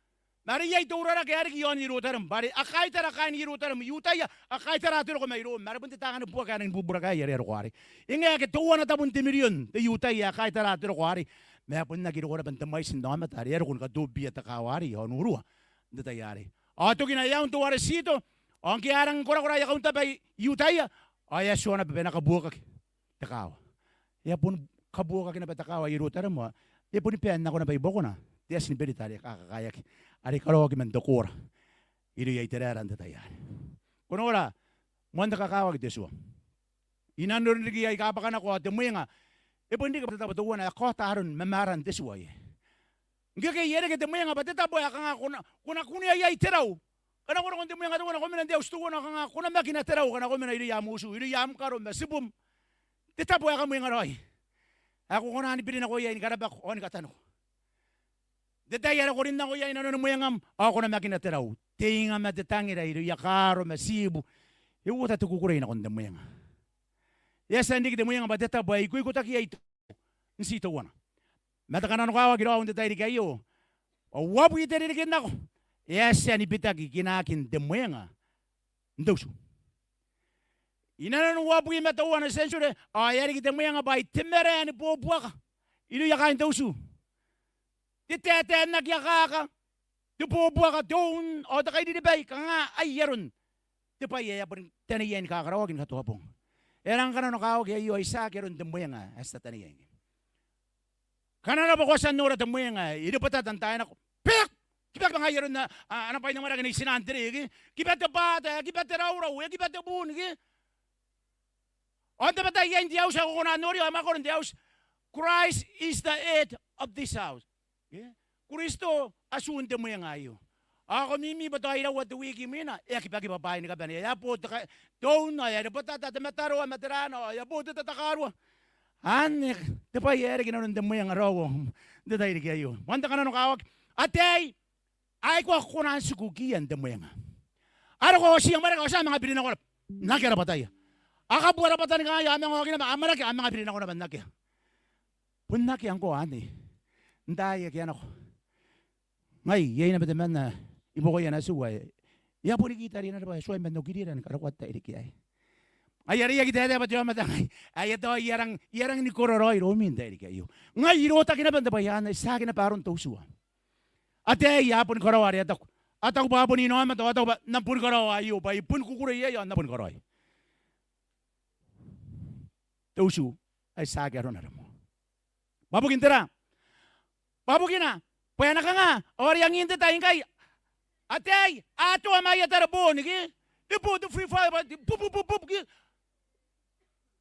Ma are iai te urarake ae riki i aon Ierutarem, bwa are a kaitara kaain Ierutarem, I-Iutaia, a kaitara te roko mai Rom, ma are bon te taanga ni buaka ae rangi ni bubura kaai are a roko arei. E ngae ake teuana tabun te mirion te I-Iutaia ae kaitara te roko arei, ma e bon aki roko naba n te mwaitin aomata are a roko ni katobibia te kaawa arei i aon urua n te tai arei. Ao tokina e a un teuare Tito, ao ngke a rangi ni korakora aia kauntaba I-Iutaia, ao e a tua naba bwa e na kabuokaki te kaawa. E a boni kabuokaki naba te kaawa i Ierutarem, ao e boni bae n nako naba i buakona te Ati ni Berita are kakakaeaki, are karaoaki man te koora irouia Iteraera n te tai arei. Ko nora, moan te kakawaki te tua. I nanon riki aika bwakanako ao te mwenga e bon riki bwa te tabo teuana ae kaota aron mamaran te tua iai. Ngkekei e reke te mwenga bwa te tabo ae kanga ko na, ko na kunea iai te rau. Ngkana ko roko n te mwenga teuana, ko mena n te auti teuana, kanga ko namakina te rau ngkana ko mena irouia am utu, irouia am karo ma tibum. Te tabo ae kamwenga raoi ae ko kona ni biri nako iai ni karabako ao ni kataniko. N te tai are ko rin nako iai inanoni mwengam, ao ko namakina te rau. Te inga ma te tangira irouia kaaro ma tibu. E uota te kukurei nakon te mwenga. E a tia n riki te mwenga bwa te tabo ae ikoikotaki iai n ti teuana. Ma te kananokawaki raou n te tairiki aio, ao uabwi te ririki n nako e a tia ni bitaki kinaakin te mwenga n te utu. Inanon uabwi ma teuana te century, ao e a riki te mwenga bwa ai te marae ni bobuaka irouia kaain te utu. Te taetae n aki akaka, te bobuaka, te un, ao te kairiribai, kanga ai aron te bwai ae a boni taneiai ni kakaraoaki ni katoa bong. E rang kananokawaki aio, ai tiaki aron te mwenga ae ti tataneiai ngkai. Ngkana naba ko a tia n nora te mwenga, e rebwetata n taai nako. Pek! Kiba, kiba ngai aron a, a, ana bwai n amwarake Nei Tina n te reke. Kiba te bwaata, kiba te raurau, e kiba te bun, ke? Ao n tabetai iai n te auti ae ko kona n noria, ao e mwakoron te auti. Christ is the head of this house. Ke? Kristo atun te mwenga aio. Ao ko mimi bwa tao iraua te wiki imwina e a kibakiba bwaai ni kabane. E a bo te ka-, te ouna, e a rebwetata te mataroa ma te rana, ao e a bo te tatakarua. Anne te bwai ae reke inanon te mwenga raoi n te tairiki aio. Moan te kananokawaki, ataei aika a aki kona n tiku ikai n te mwenga. Are ko oti amwarake ao ti a manga biri nako naba n akea rabwataia. A kabua rabwata ni kangai, a manga oki naba, amwarake, a manga biri nako naba n akea. Bon akea ngkoa anne n taai ake a nako. Ngai, iai naba temanna i buakoia natiu ae e a boni kitariana naba, e tuai man okirira ni karokoa te tairiki aei. Ai are I aki taetae bwa te aomata ngai ae e tao I a rang, I a rangi ni koro raoi iroumi n te tairiki aio. Ngai I rotaki naba n te bwai anne, tiaki naba aron te utu. Ataei a boni karaoa are a taku. A taku bwa a boni inaomata, a taku bwa N na boni karaoa aio, bwa I boni kukurei iai ao N na boni karaoi. Te utu ae tiaki arona raoi. Bwa bukin tera? Bwa bukina bwa e na kanga? Ao are angin te tai ngkai ataei a toa ma aia tareboon ke, e bo te Free Fire bwa te bup, bup, bup, bup ke.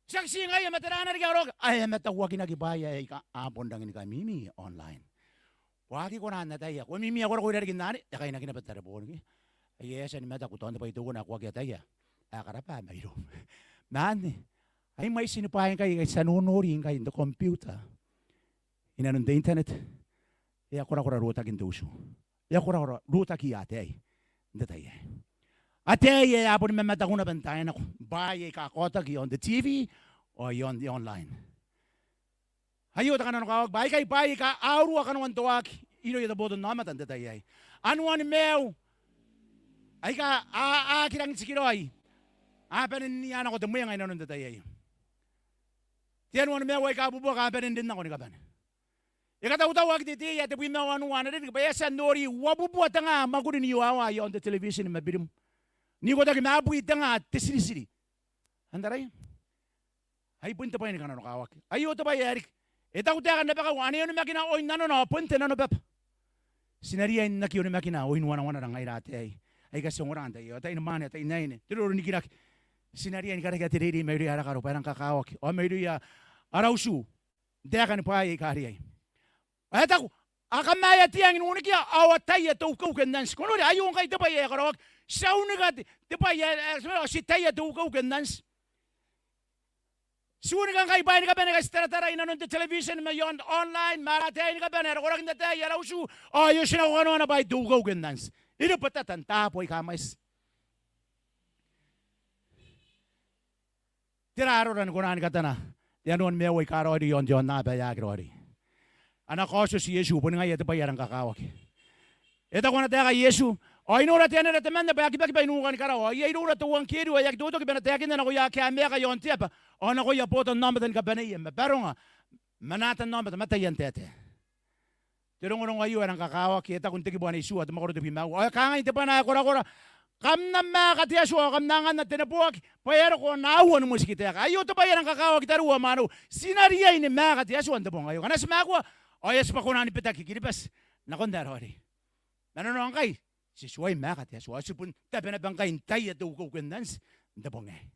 Tiaki ti ngaia ma tera ae na riki ae karaoaki? Ae a matauakinaki bwaai aika a bon rangi ni kamimi online. Ko aki kona n ataia, ko mimi ao ko roko irarikin anne, e kainaki naba te tareboon ke. Ai e a tia ni mataku, tao n te bwai teuana ae ko aki ataia ae karaba mairoum. Ma anne, ai mwaiti ni bwaai ngkai aika ti a nonori ngkai n te computer, inanon te internet, e a korakora rotakin te utu. E a korakora rotakiia ataei n te tai aei. Ataei ae a boni mamataku naba n taai nako bwaai aika kaotaki iaon te TV ao iaon te online. Aio te kananokawaki bwa aikai bwaai aika a urua kanoan te waaki irouia te botannaomata n te tai aei. Anuan maiu aika a, a aki rangi n tikiraoi a bane n nia nako te mwenga inanon te tai aei. Te anuan maiu aika bubuaka a bane n rin nako ni kabane. E katautauaki te tei ae tebwi ma wanua ana ririki bwa e a tia n nori uabubua te nga mwakuri n iowawa iaon te television ma birim, n ikotaki ma abwi te nga te tiritiri. Antai? Ai bon te bwai ni kananokawaki. Aio te bwai ae riki. E taku taekan rabakau ane onimakina oin nanona ao bon te nanobaba. Ti na riai n aki onimakina oin wanawanara ngaira ataei aika ti ongora n te tai aio, ataeinimwaane, ataeinnaine, te roro n rikirake. Ti na riai ni karekea te reirei mairouia ara karo bwa e rang kakawaki ao mairouia ara utu n taekan bwaai aika riai. Ao e taku, a kamaea te ang n unikia ao a taia te ukeuke n anti. Ko noria, aio ngkai te bwai ae karaoaki. Ti a unika te, te bwai ae, ae, ti taia te ukeuke n anti. Ti unika ngkai bwaai ni kabane aika ti taratara inanon te television ma iaon online ma ara ataei ni kabane ae roko rake n ataei, ara utu, ao e oti nako kanoana bwaai te ukeuke n anti. E rebwetata n taabo aika mwaiti. Tera arora ni kona ni katana te anuan maiu aika raoiroi iaon te aonnaba ae aki raoiroi? Ana kaotioti Iesu, boni ngaia te bwai ae rang kakawaki. E taku ana taeka Iesu, ao I nora te anera temanna bwa e a kibakiba i nukan karawa, ao iai iroura te euangkerio ae aki totoki bwa e na taekinna nakoia ake a maeka iaon te aba ao nakoia botannaomata ni kabaneia ma baronga ma natannaomata ma taian taetae. Te rongorongo aio ae rang kakawaki, e taku n te kibu ae itiua, te mwakoro tebwi ma aua. Ao e kangai te bwana ae korakora, kam na maaka te Atua ao kam na anganna te neboaki, bwa e a roko ana aoa ni motikitaeka. Aio te bwai ae rang kakawaki tariu ao mwaneu. Ti na riai ni maaka te Atua n te bong aio. Ngkana ti makua, ao e a tibwa kona ni bitaki Kiribati nakon ae raoiroi. Ma nanona ngkai ti tuai maaka te Atua, ao ti bon tabe naba ngkai n taia te ukeuke n anti n te bong aei.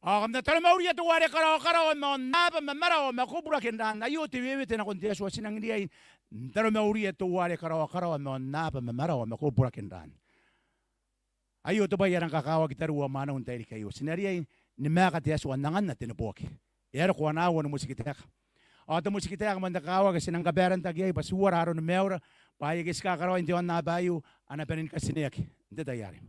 Ao kam na taromauria teuare karaokarawa ma aonnaba ma marawa ma koburaki n ran. Aio te wewete nakon te Atua, ti nang riai n taromauria teuare karaokarawa ma aonnaba ma marawa ma koburaki n ran. Aio te bwai ae rang kakawaki tariu ao mwaneu n tairiki aio. Ti na riai ni maaka te Atua n anganna te neboaki. E a roko ana aoa ni motikitaeka. Ao te motikitaeka man te kakawaki ae ti nang kabaarantaki iai bwa ti uara aroni maiura, bwa e aki ti kakaraoi n te aonnaba aio, a na bane ni katineaki n te tai arei.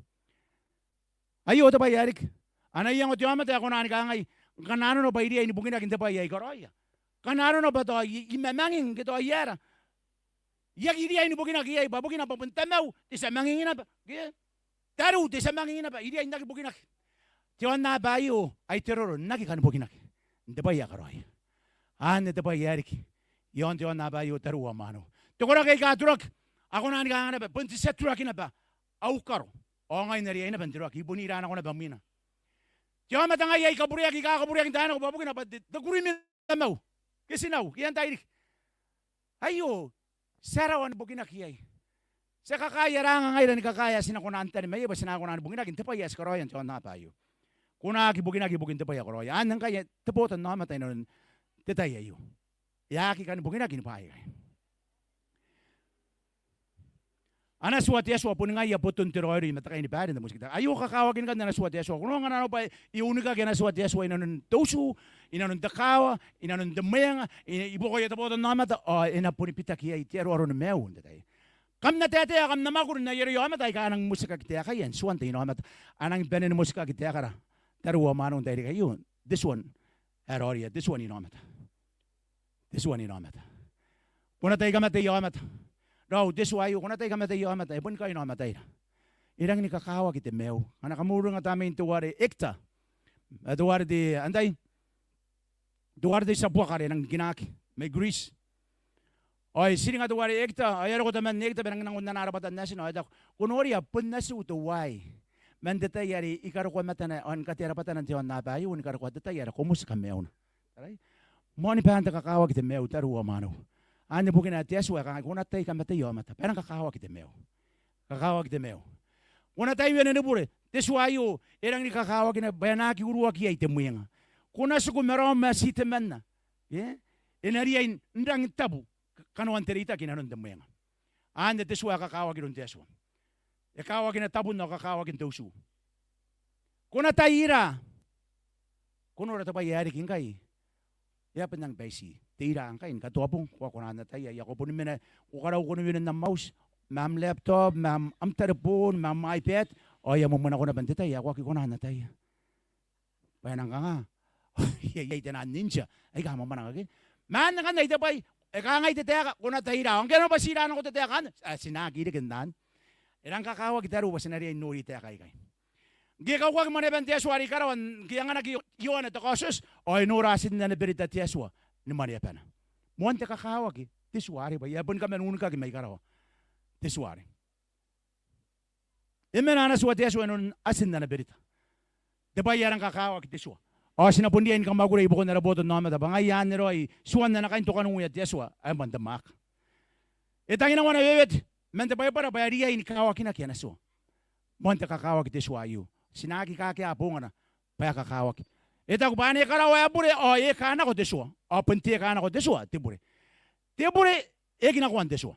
Aio te bwai ae riki. Ana iango te aomata ae kona ni kangai, ngkana arona bwa I riai ni bukinaki n te bwai ae I karaoia. Ngkana arona bwa tao I, I mamanging ke tao I aera. I aki riai ni bukinaki iai bwa bukina bwa bon tamau te tia manging naba. Ke? Tariu te tia manging naba, I riai n aki bukinaki. Te aonnaba aio ai te roro n aki kani bukinaki n te bwai ae karaoia. Anne te bwai ae riki iaon te aonnaba aio tariu ao mwaneu. Te koraki aika turaki, a kona ni kangai naba, bon te tia turaki naba au karo. Ao ngai N na riai naba n turaki, I bon ira nako naba mwina. Te aomata ngai ae I kabureaki, I kakabureaki n taai nako bwa bukina bwa te, te kurimi n tamau ke tinau ke antai riki. Aio, ti a rawa ni bukinaki iai. Ti a kakaea ara anga ngaira ni kakaea ae ti na kona n tari maia bwa ti na kona ni bukinaki n te bwai ae ti karaoia n te aonnaba aio. Ko na aki bukinaki ibukin te bwai ae ko karaoia. Anne ngkai te botannaomata inanon te tai aio. E aki kani bukinaki ni bwaai aikai. Ana tua te Atua boni ngaia boton te raoiroi ma te kainibaire n te motikitaeka. Aio kakawakin kan ana tua te Atua. Ko nora ngkana arona bwa e unikaki ana tua te Atua inanon te utu, inanon te kaawa, inanon te mwenga, i, i buakoia te botannaomata, ao e na boni bitaki iai te aroaro ni maiu n te tai. Kam na taetae ao kam na mwakuri n ai aroia aomata aika a nang motikaki taekaia n tuan te inaomata. A nang bane ni motikaki taekara tariu ao mwaneu n tairiki aio, te tua ae raoiroi, te tua n inaomata. Te tua n inaomata. Ko na tai kamateia aomata. Raou, te tua aio, ko na tai kamateia aomata. E boni kainaomataira. E rangi ni kakawaki te maiu. Ngkana kam uringa tamnein teuare Hector, e, teuare te, antai, teuare te tia buaka are e nang kinaki mai Greece. Ao e tiringa teuare Hector, ao e a roko taman Hector bwa e nang nakon ana rabwata n natina, ao e taku, ko noria, bon natiu teuaei. Man te tai are I karokoa matana ao ni katea rabwatana n te aonnaba aio, ni karokoa te tai are ko motika maiuna. Taraia. Moan ni baan te kakawaki te maiu, tariu ao mwaneu. Anne bukina ae te Atua e kangai, ko na tai kamateia aomata. Bwa e nang kakawaki te maiu. Kakawaki te maiu. Ko na tai wene ni bure. Te tua aio, e rangi ni kakawakina bwa e na aki uruaki iai te mwenga. Ko na tiku ma raom ae ti temanna. E? E na riai n rangi n tabu kanoan te reitaki inanon te mwenga. Anne te tua ae kakawaki iroun te Atua. E kawakina tabun ao kakawakin te utu. Ko na tai ira. Ko nora te bwai ae riki ngkai. E a bon nang baiti. Te ira ngkai ni katoabong, ko a kona n ataia, ao ko boni mena, ko karaua ko ni wene n am auti, ma am laptop, ma am, am tareboon, ma am iPad, ao e a mwamwanako naba n te tai ae ko aki kona n ataia. Bwa e nang kanga, iai, iai te naan ninja aika a mwamwananga ke. Ma anne ngkanne te bwai, e kangai te taeka, ko na tai ira, ao ngke e na bati ira nako te taeka anne, a, ti na aki reke n anne. E rang kakawaki tariu bwa ti na riai n nori taeka aikai. Ngke e kauaki mwaneaban te Atua are i karawa, ngke e anganaki Ioane te kaotioti, ao e nora atin ana berita te Atua ni mwaneabana. Moan te kakawaki te tua arei bwa e a boni kaman unikaki mai karawa te tua arei. E mena ana tua te Atua inanon atin ana berita. Te bwai ae rang kakawaki te tua. Ao ti na bon riai ni kamwakura i buakon ara botannaomata bwa ngaia anne raoi tuan ana kaintokanuia te Atua ae moan te mwaaka. E tangi nako ana wewete man te Baibara bwa e riai ni kawakinaki ana tua. Moan te kakawaki te tua aio. Ti na aki kakea bongana bwa e kakawaki. E taku bwa ane karawa ae bure ao e eka nako te tua. Ao bon te eka nako te tua te bure. Te bure e aki nakoan te tua.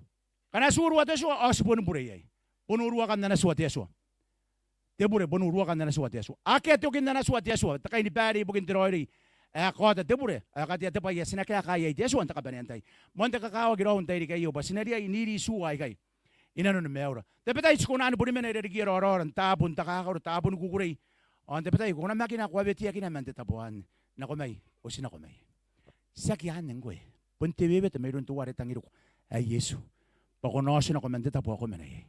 Ngkana ti urua te tua ao ti boni bure iai. Bon uruakan ana tua te Atua. Te bure bon uruakan ana tua te Atua. Akea tokin ana tua te Atua. Te kainibaire ibukin te raoiroi ae kaota te bure, ae katea te bwai ae ti na kaeka iai te Atua n te kabanea n tai. Moan te kakawaki raou n tairiki aio bwa ti na riai n iri tua aikai inanoni maiura. Tabetai ti kona ni boni mena i rarikiia raoraora n taabo n takakaro, taabo ni kukurei. Ao n tabetai ko namakina, ko a weteakina man te tabo anne. Nako mai, oti nako mai. Tiaki anne ngkoe. Bon te wewete mairoun teuare tangiriko ae Iesu. Bwa ko na oti nako man te tabo ae ko mena iai.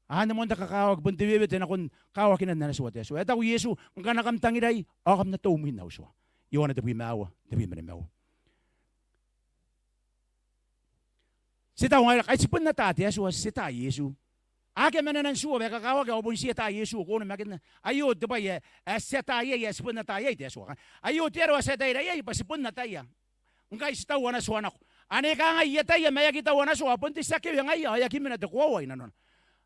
Anne moan te kakawaki, bon te wewete nakon kawakinan ana tua te Atua. E taku Iesu, ngkana kam tangirai ao kam na taumwin au tua. Ioane tebwi ma aua, tebwi ma nimaua. Ti taku ngaira, kai ti bon ata te Atua, ti ata Iesu. Akea manena n tua bwa e kakawaki ao bon ti ata Iesu, ko onimakinna. Aio te bwai ae, ae ti ata iai, ae ti bon ata iai te Atua. Aio te aro ae ti ataira iai bwa ti bon ataia. Ngkai ti tau ana tua nako. Ane kangai I ataia ma e aki tau ana tua, bon te tia kewe ngaia ao e aki mena te koaua inanona.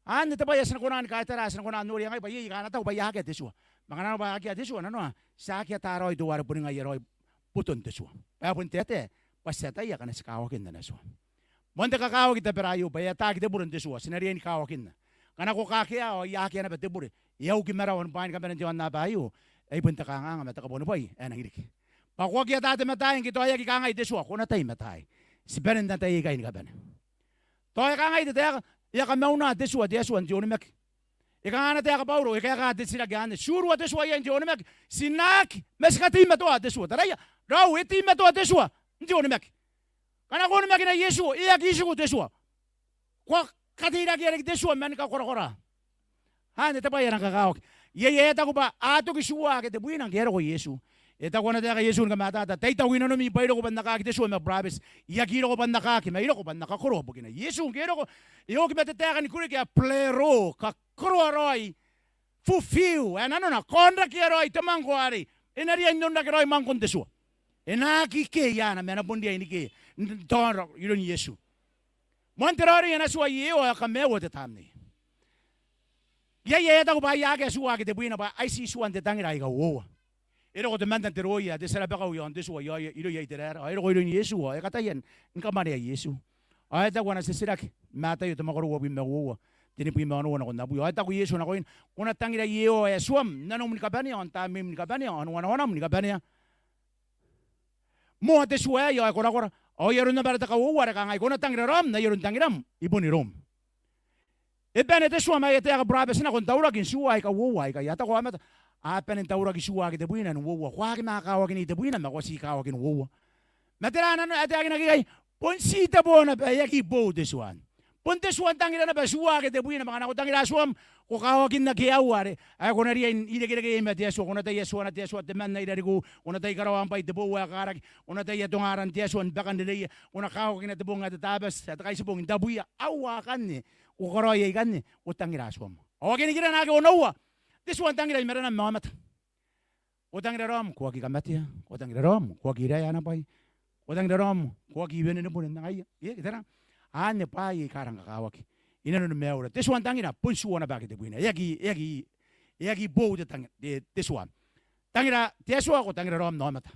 Anne te bwai ae ti na kona ni kaitara, ti na kona n noria ngai bwa iai aika a na tau bwa akea te tua. Ma ngkana arona bwa akea te tua nanoa, ti aki ata raoi teuare boni ngaia raoi boton te tua. Bwa e bon taetae bwa ti ataia ngkana ti kawakin ana tua. Moan te kakawaki tabera aio bwa e ataaki te bure n te tua, ti na riai ni kawakinna. Ngkana ko kakea ao I akea naba te bure, e a uki marawa ni bwaai ni kabanen te aonnaba aio, ai bon te kanganga ma te kabuanibwai ae nangi riki. Bwa ko aki ata te mataai ngke tao e aki kangai te tua, ko na tai mataai. Ti bane n ataia ikai ni kabane. Tao e kangai te taeka, e a kamauna te tua te Atua n te onimaki. E kanga ana taeka Bauro, e kaeka te titiraki anne, ti urua te tua iai n te onimaki, ti na aki, ma ti kateimatoa te tua. Taraia, raou, e teimatoa te tua n te onimaki. Ngkana ko onimakina Iesu, e aki tiku te tua. Ko a kateirakeia riki te tua man kakorakora. Anne te bwai ae rang kakawaki. Iai ae taku bwa a toki tua ake tebwina ngke e a roko Iesu. E taku ana taeka Iesu ni kamatata, tai taku i nanomi bwa I roko bwa N na kaaki te tua ma burabeti. I aki roko bwa N na kaaki, ma I roko bwa N na kakoroa bukina. Iesu ngke e roko, e oki ma te taeka ni Kuriki ae plero, kakoroa raoi, fulfill, ae nanona kaonrakea raoi te mwangko arei. E na riai n onrake raoi mwangkon te tua. E na aki keeiana ma e na bon riai ni keea n taonra iroun Iesu. Moan te raoiroi ana tua Iehova, e kamaiua te Tamnei. Iai ae taku bwa ai akea tua ake tebwina bwa ai tii tuan te tangira aika uoua. E roko temanna te roia, te tia rabakau i aon te tua, i aon, irouia Iteraera. Ao e roko iroun Iesu, ao e kataia ni kamwanea Iesu. Ao e taku ana titiraki, Mataio te mwakoro uabwi ma uoua, tenibwi ma onoua nakon abwi. Ao e taku Iesu nakoina, ko na tangira Iehova Atuam n nanom ni kabanea, ao n tamneim ni kabanea, ao n wanawanam ni kabanea. Moa te tua aei ao e korakora. Ao ai aron naba ara te kauoua are kangai, ko na tangira raom n ai aron tangiram i bon iroum. E bane te tua ma aia taeka burabeti nakon taurakin tua aika uoua aikai. A taku aomata, a bane n tauraki tua ake tebwina n uoua. Ko a aki manga kawaki n tebwina ma ko a ti kawaki n uoua. Ma tera nanon ae taekinaki ikai? Bon ti te bo naba, e aki boou te tua anne. Bon te tua n tangira naba tua ake tebwina, ma ngkana ko tangira Atuam, ko kawakin ake aua are ae ko na riai n irekereke iai ma te Atua. Ko na tai Atuana te Atua temanna i rarikuu, ko na tai karaoan bwai te boou ae karaki, ko na tai atonga aran te Atua ni bakan rereia, ko na kawakina te bong ae te Tabati ae te Kaitibong n tabwiia. Aua akanne ko karaoi aikanne, ko tangira Atuam. Ao ake nikirana ake onoua, te tua n tangira i marenan aomata. Ko tangira raom, ko aki kamatea. Ko tangira raom, ko aki iraea ana bwai. Ko tangira raom, ko aki wenenebone n angaia. E, ke tera? Anne bwaai aika rang kakawaki i nanoni maiura. Te tua n tangira bon tua naba ake tebwina. E aki, e aki, e aki boou te tang-, te, te tua. Tangira te Atua, ko tangira raom n aomata.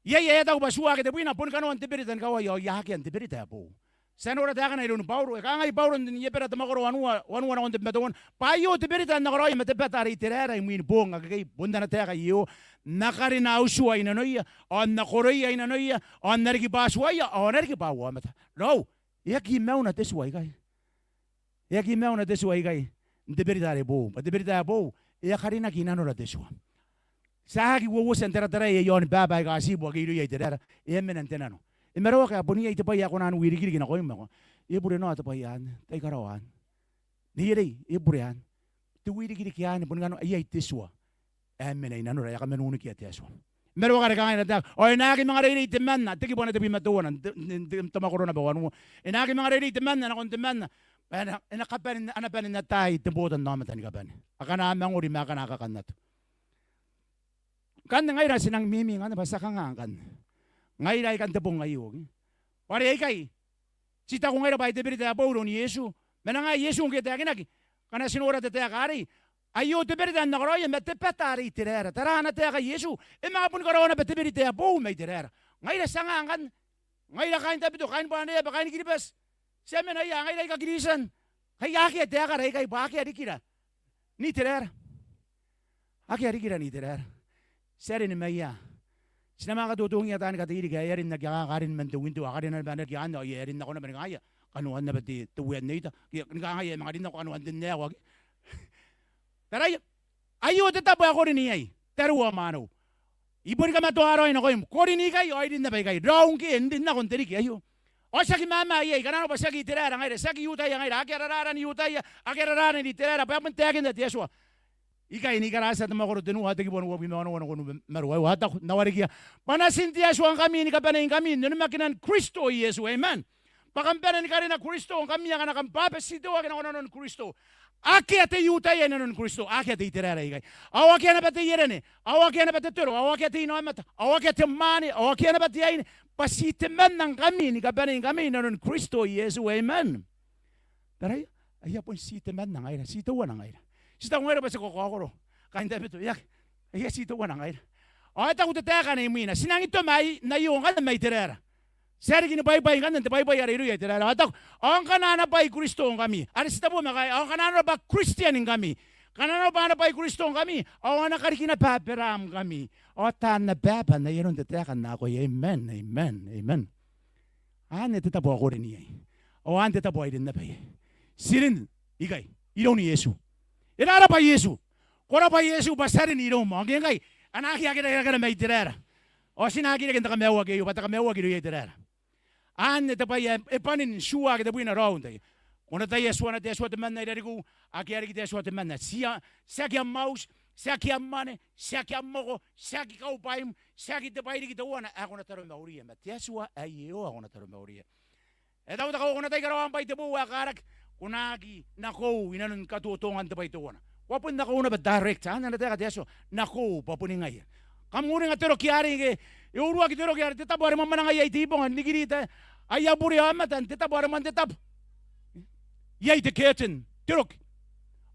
Iai ae a taku bwa tua ake tebwina boni kanoan te berita ni kawai, ao I a akea n te berita ae boou. Ti a nora taekana iroun Bauro. E kangai Bauro n Ebera te mwakoro wanua, wanua nakon tebwi ma teuana, bwa aio te berita ae N na karaoia ma te bata are Iteraera imwin boong akekei, bon ana taeka Iehova, N na karina au tua i nanoia, ao N na koroia i nanoia, ao N na riki bwa tuaia, ao a na riki bwa au aomata. Raou, e aki mauna te tua ikai. E aki mauna te tua ikai n te berita are boou. Bwa te berita ae boou, e a karinaki i nanora te tua. Ti a aki uouotia n tarataraia i aon baaba aika tibu ake irouia Iteraera. E a mena n te nano. E maraoaki ae bon iai te bwai ae kona n wirikiriki nakoim ma ko, e bure noa te bwai anne, tai karaoa anne. Neierei, e bure anne. Te wirikiriki anne, boni kanoan, iai te tua ae mena i nanora, e a kamanunikia te Atua. E maraoaki are kangai ana taeka, ao e na aki manga reirei temanna, te kibu ae tebwi ma teuana n te, n te, n te mwakoro naba wanua. E na aki manga reirei temanna nakon temanna, ma e na, e na kabane, a na bane n atai te botannaomata ni kabane, akana a mangori ma akana a kakannato. Ngkanne ngaira ti nang mimi ngkanne bwa ti a kanga ngkanne ngaira aikai n te bong aio, ke? Bwa are aikai ti taku ngaira bwa ai te berita ae boou iroun Iesu. Ma e nang ae Iesu ngke e taekinaki, ngkana ti nora te taeka arei, aio te berita ae N na karaoia ma te bata are Iteraera. Tara ana taeka Iesu, e manga boni karaoa naba te berita ae boou ma Iteraera. Ngaira ti a nga ngkanne, ngaira kaain Tabiteuea, kaain Bwaneaba, kaain Kiribati, ti a mena ia, ngaira aika Kristian, ngkai akea taekara ikai bwa akea rikira n Iteraera. Akea rikira n Iteraera. Ti a rene mai ia. Ti na manga katotongia taani katei riki ae a rin aki akaka, a rin man te window, a karina naba n riki anne, ao e a rin nako naba ni kangai, kanoan naba te, te uea n neita. Ke ni kangai, e a manga rin nako kanoan te nneaua, ke? Taraia. Aio te tabo ae ko rin iai, tariu ao mwaneu. I boni kamatoa raoi nakoim. Ko rin ikai, ao I rin naba ikai. Raou ngke e rin nako n te riki aio. Ao tiaki mama iai, kanga arona bwa tiaki Iteraera ngaira, tiaki Iutaia ngaira, akea rarara n Iutaia, akea rarara n Iteraera, bwa e a bon taekinna te Atua ikai ni Karatia te mwakoro tenua, te kibu ae uabwi ma onoua nakon uabwi ma ruaiwa, ao a taku, N na warekia bwa natin te Atua ngkami ni kabaneingkami n onimakinan Kristo Iesu. Amen. Bwa kam bane ni karina Kristo ngkami akana kam bwabetitoaki nako nanon Kristo. Akea te Iutaia i nanon Kristo, akea te Iteraera ikai. Ao akea naba te ierene, ao akea naba te toro, ao akea te inaomata, ao akea te mwaane, ao akea naba te aine, bwa ti temanna ngkami ni kabaneingkami i nanon Kristo Iesu. Amen. Taraia, aia bon ti temanna ngaira, ti teuana ngaira. Ti taku ngaira bwa ti kakaokoro, kaain Tabiteuea, e aki, aia ti teuana ngaira. Ao e taku te taeka anne imwina, ti nangi toma n aio ngkanne ma Iteraera. Ti a riki ni bwaibwai ngkanne n te bwaibwai are irouia Iteraera. Ao e taku, ao ngkana ana bwai Kristo ngkami, are ti tabo ma ngkai, ao ngkana arona bwa Kristian ngkami, ngkana arona bwa ana bwai Kristo ngkami, ao ana kariki naba Aberaam ngkami, ao taan abaaba n ai aron te taeka n akoi. Amen, amen, amen. Anne te tabo ae ko rin iai. Ao anne te tabo ae I rin naba iai. Ti rin ikai iroun Iesu. E rabwa Iesu. Ko rabwa Iesu bwa ti a rin iroum. Ao ngke ngkai a na aki akea rikira ma Iteraera, ao ti na aki reke n te kamaiuaki aio bwa te kamaiuaki irouia Iteraera. Anne te bwai ae e bwanin tua ake tebwina raou n tai. Ko na tai Atuana te Atua temanna i rarikuu, akea riki te Atua temanna. Ti a, tiaki am auti, tiaki am mwane, tiaki am moko, tiaki kaubwaim, tiaki te bwai riki teuana ae ko na taromauria, ma te Atua ae Iehova ko na taromauria. E taku te kauoua, ko na tai karaoan bwai te boou ae karaki, ko na aki nakou i nanon katotongan te bwai teuana. Ko a bon nakou naba direct, anne ana taeka te Atua, nakou bwa boni ngaia. Kam uringa te roki arei ngke e uruaki te roki are te tabo are mwamwananga iai te ibonga n nikirita aia bure aomata n te tabo are mwan te tabo. Iai te curtain, te roki.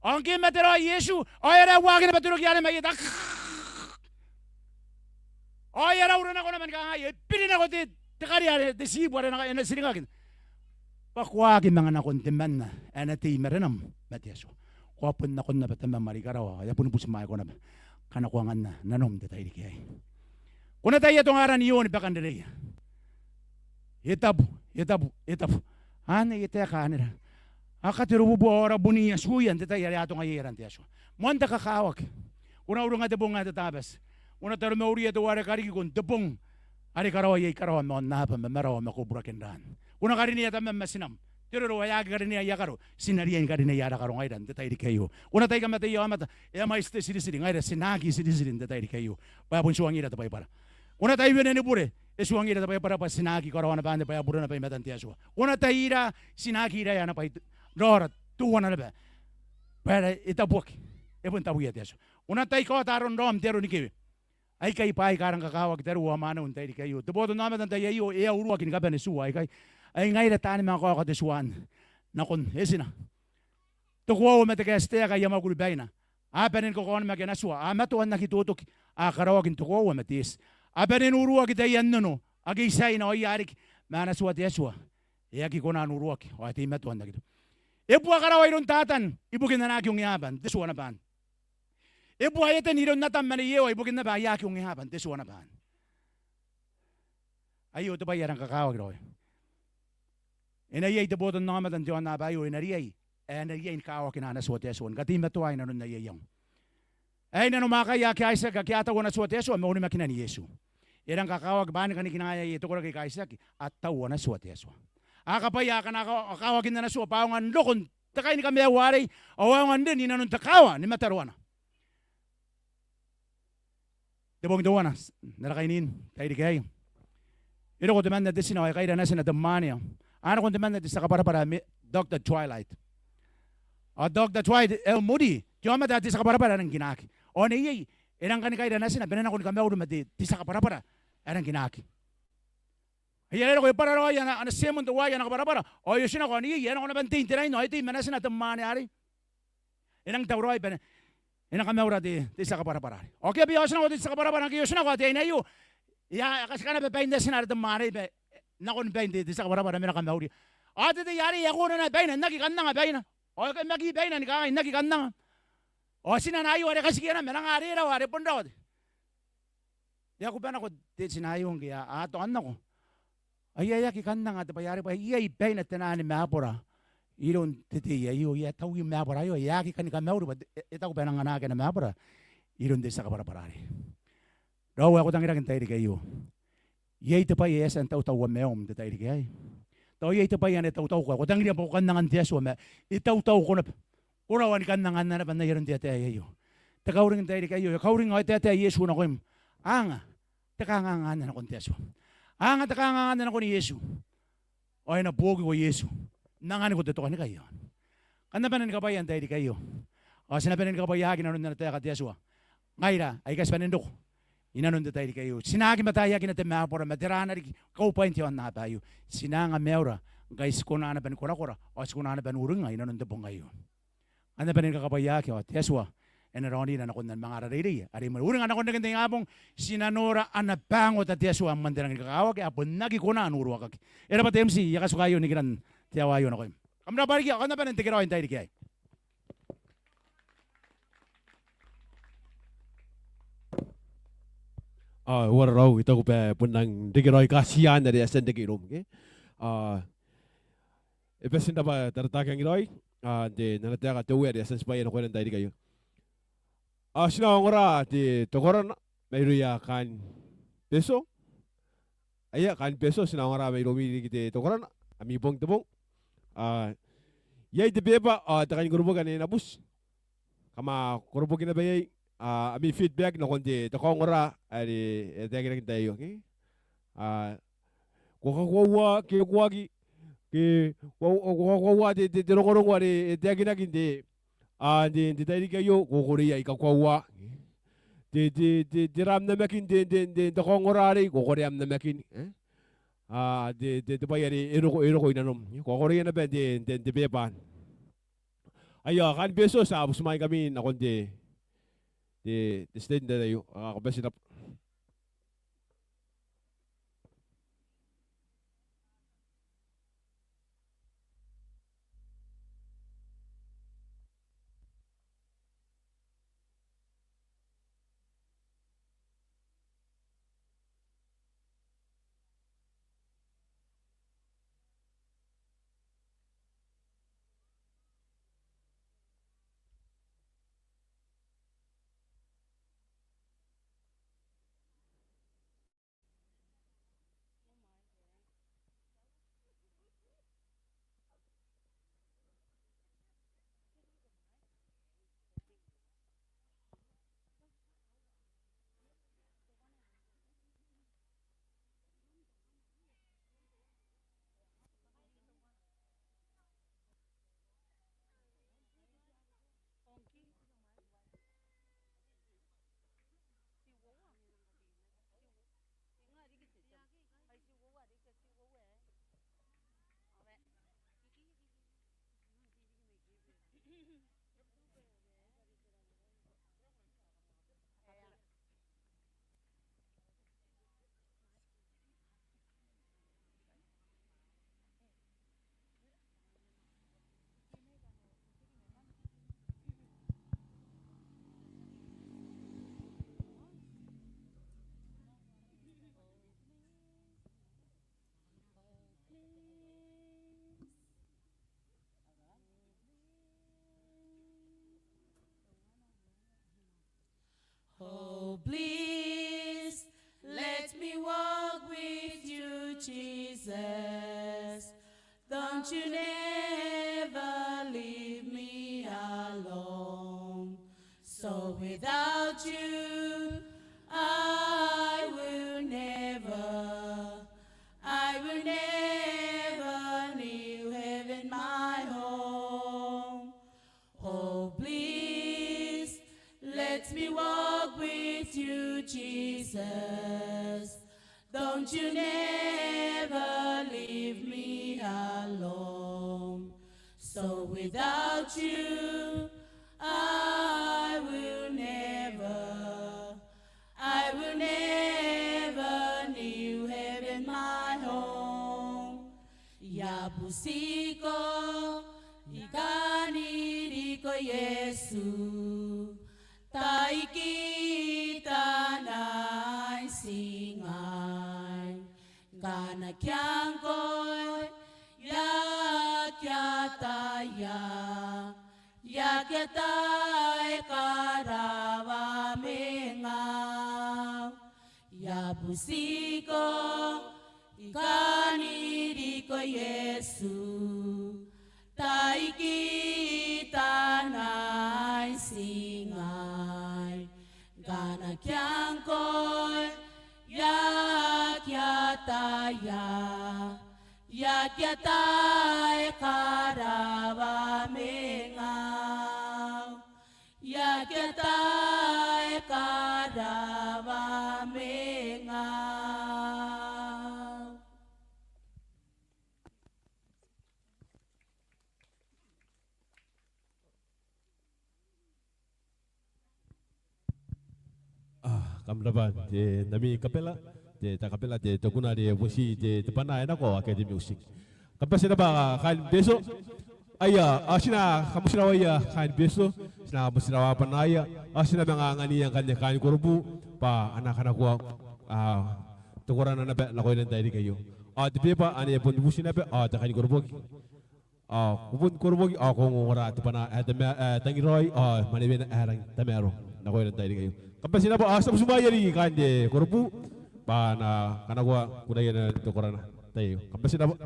Ao ngke e mate raoi Iesu, ao e a uaaki naba te roki anne mai eta. Ao e a raura nako naba ni kangai, e biri nako te, te karea are te tiibu are e na, e na tiringaki. bwa ko a aki manga nakon temanna ae na tei i marenam ma te Atua. Ko a bon nakon naba Tamam are i karawa, ao e a boni butimwaeko naba kanakoangan nanom n te tairiki aei. Ko na ataia atonga aran Ioni bwa e kan rereia. E tabu, e tabu, e tabu. Anne e taeka anera. A kate rububua ao rabuni atuia n te tai are a atonga iai aran te Atua. Moan te kakawaki. Ko na uringa te bong ae te Tabati. Ko na taromauria teuare karikiko n te bong are karaoia i karawa ma aonnaba ma marawa ma koburake n ran. Ko na karinea tamam ma tinam. Te roro ae aki karinea aia karo, ti na riai ni karineia ara karo ngaira n te tairiki aio. Ko na tai kamateia aomata, e a mwaiti te tiritiri, ngaira ti na aki tiritiri n te tairiki aio. Bwa e bon tuangira te Baibara. Ko na tai wene ni bure, e tuangira te Baibara bwa ti na aki karaoa naba anne bwa e a bure naba i matan te Atua. Ko na tai ira, ti na aki iraea naba i raora teuana naba. Bwa e tabuaki, e bon tabuia te Atua. Ko na tai kaota aron raom n te aro ni kewe. Aikai bwaai aika rang kakawaki tariu ao mwaneu n te tairiki aio. Te botannaomata n tai aio e a uruaki ni kabane tua aikai. Ai ngaira taani manga kaoka te tua anne nakon etina. Te koaua ma te kaetitaeka aia mwakuri baina. A bane ni kakaonimaki ana tua, a matoa n aki totoki, a karaoaki n te koaua ma te eti. A bane n uruaki taian nano ake i tiaina ao i ariki, ma ana tua te Atua e aki kona n uruaki ao e teimatoa n aki totoki. E bua karawa iroun Tatan ibukin ana aki ongeaba n te tua naba anne. E bua Eten iroun Atam ma Nei Ewa ibukin naba aia aki ongeaba n te tua naba anne. Aio te bwai ae rang kakawaki raoi. E na iai te botannaomata n te aonnaba aio, e na riai, e na riai ni kawakina ana tua te Atua ni kateimatoai nanon aia iango. Ae i nanomwakaia ake Aitiaki ake a tau ana tua te Atua ma onimakinan Iesu. E rang kakawaki bwa ni kanikinaea aia te koraki aika Aitiaki a tau ana tua te Atua. A kabwaia akana ka-, kawakin ana tua bwa aonga n roko n te kai ni kamaiu arei, ao aonga n rin i nanon te kaawa ni mataroana. Te bong teuana n ara kainiin n tairiki aei. E roko temanna te tina ao e kaira natina te mwaane. A nakon temanna te tia kabwarabwara ae Doctor Dwight. Ao Doctor Dwight L. Moody, te aomata ae te tia kabwarabwara ae rang kinaaki. Ao neiei, e rang kani kaira natina bwa e na nako ni kamauri ma te, te tia kabwarabwara ae rang kinaaki. Ai are e roko e bwara raoi ana, ana sermon teuaei ana kabwarabwara. Ao e otinako ao neiei, e a nako naba n tei n te rain, ao e tei ma natina te mwaane arei. E nang tauraoi bwa e na, e na kamaura te, te tia kabwarabwara arei. Ao ke bwa e a otinako te tia kabwarabwara, ngke e otinako ao te aine aio e a, e a katika naba bain natina are te mwaane bwa e, nakon bain te, te tia kabwarabwara ma e na kamauria. Ao te tei arei e a kona naba baina n aki kan anga baina. Ao e kamaki baina ni kangai n aki kan anga. Ao tinana aio are katikia naba ma e nang are rawa are bon rawa te E a kuba nako te tina aio ngke a, a taon nako. Ai e aki kan anga te bwai arei bwa iai baina te naan mwabora iroun te tei aio, e a taui mwabora aio, e aki kani kamauri bwa e, e taku bwa e nang anaaki ana mwabora iroun te tia kabwarabwara arei. Raou ae ko tangiraki n tairiki aio. Iai te bwai ae e a tia n tautaua maium n te tairiki aei. Tao iai te bwai ane e tautauko ae ko tangiria bwa ko kan angan te Atua ma e tautauko naba. Ko rawa ni kan anganna naba n ai aron te ataei aio. Te kauring n tairiki aio, e kauring ao e taetae Iesu nakoim. Anga te kanganga anne nakon te Atua. Anga te kanganga anne nakon Iesu. Ao e na buokiko Iesu n anganiko te tokanikai aio. Kam na bane ni kabwaia n tairiki aio. Ao ti na bane ni kabwaiaaki inanon ana taeka te Atua. Ngaira aika ti bane n roko inanon te tairiki aio, ti na aki mataiakina te mwabora ma te rana riki kaubwain te aonnaba aio. Ti na anga maiura ngkai ti kona naba ni korakora ao ti kona naba n uringnga inanon te bong aio. Kam na bane ni kakabwaiaaki ao te Atua e na raonira nakon ana manga ara reirei are imwina. Uringa nakon reken te ingabong, ti na nora ana bangota te Atua ae moan te rangi ni kakawaki ae bon aki kona n uruakaki. E rabwa te M C, I a katuka aio nikiran te aoa aio nakoim. Kam rabwa riki ao kam na bane n tekeraoi n tairiki aei. Ao e uara raou, I taku bwa e bon rang reke raoi kaetian are e a tia n reke iroum, ke? Ao e bati n rabwa Taratakeang raoi n ana taeka te Uea are e a tia n tibwaia nakoira n tairiki aio. Ao ti na ongora te, te korona mairouia kaain Betio. Aia, kaain Betio, ti na ongora mairoumi riki te, te korona, ami bong te bong. Ao iai te beba ao te kai ni koroboki ane e na buti. Kam a koroboki naba iai, ao ami feedback nakon te, te kaongora are e taekinaki n tai aio, ke? Ao ko kakoaua ke ko aki, ke ko, ko kakoaua te, te, te rongorongo are e taekinaki n te, ao n te, n te tairiki aio, ko korea, I kakoaua. Te, te, te, tera am namakin n te, n te, n te, n te kaongora arei, ko korea am namakin, e? Ao te, te, te bwai are e roko, e roko inanom, ko korea naba n te, n te, n te beba anne. Aio, kaain Betio, ti a butimwaeingkami nakon te, te, te statement aio, ao ko bati n rabwa. Without you, I will never, I will never knew heaven my home. Oh, please, let me walk with you, Jesus. Don't you never leave me alone. So without you, I will never, I will never knew heaven my home. I a butiko, I kan iriko Iesu, tai kitana n tingai. Ngkana kiangko, I aki ataia, I aki ataia karawa mengau. I a butiko, I kan iriko Iesu, tai kitana n tingai. Ngkana kiangko, I aki ataia, I aki ataia karawa mengau. I aki ataia karawa mengau. Ah, kam rabwa te nami kabela, te takabela, te tokuna, te buti, te, te bana ae nako ake te music. Kam bati n rabwa kaain Betio. Aia, ao ti na kamotirawaia kaain Betio, ti na kamotirawa banaia, ao ti na manga angania ngkanne kaain korobu bwa a na kanakoa, ah, te korana naba nakoira n tairiki aio. Ao te beba anne e bon buti naba, ao te kani koroboki. Ao ko bon koroboki, ao ko ongongora te bana ae tama-, ae tangiraoi, ao manewena ae rangi n tamaroa nakoira n tairiki aio. Kam bati n rabwa, ao ti a butimwaeia riki kaain te korobu bwa a na kanakoa kunaia n te korana n tai aio. Kam bati n rabwa.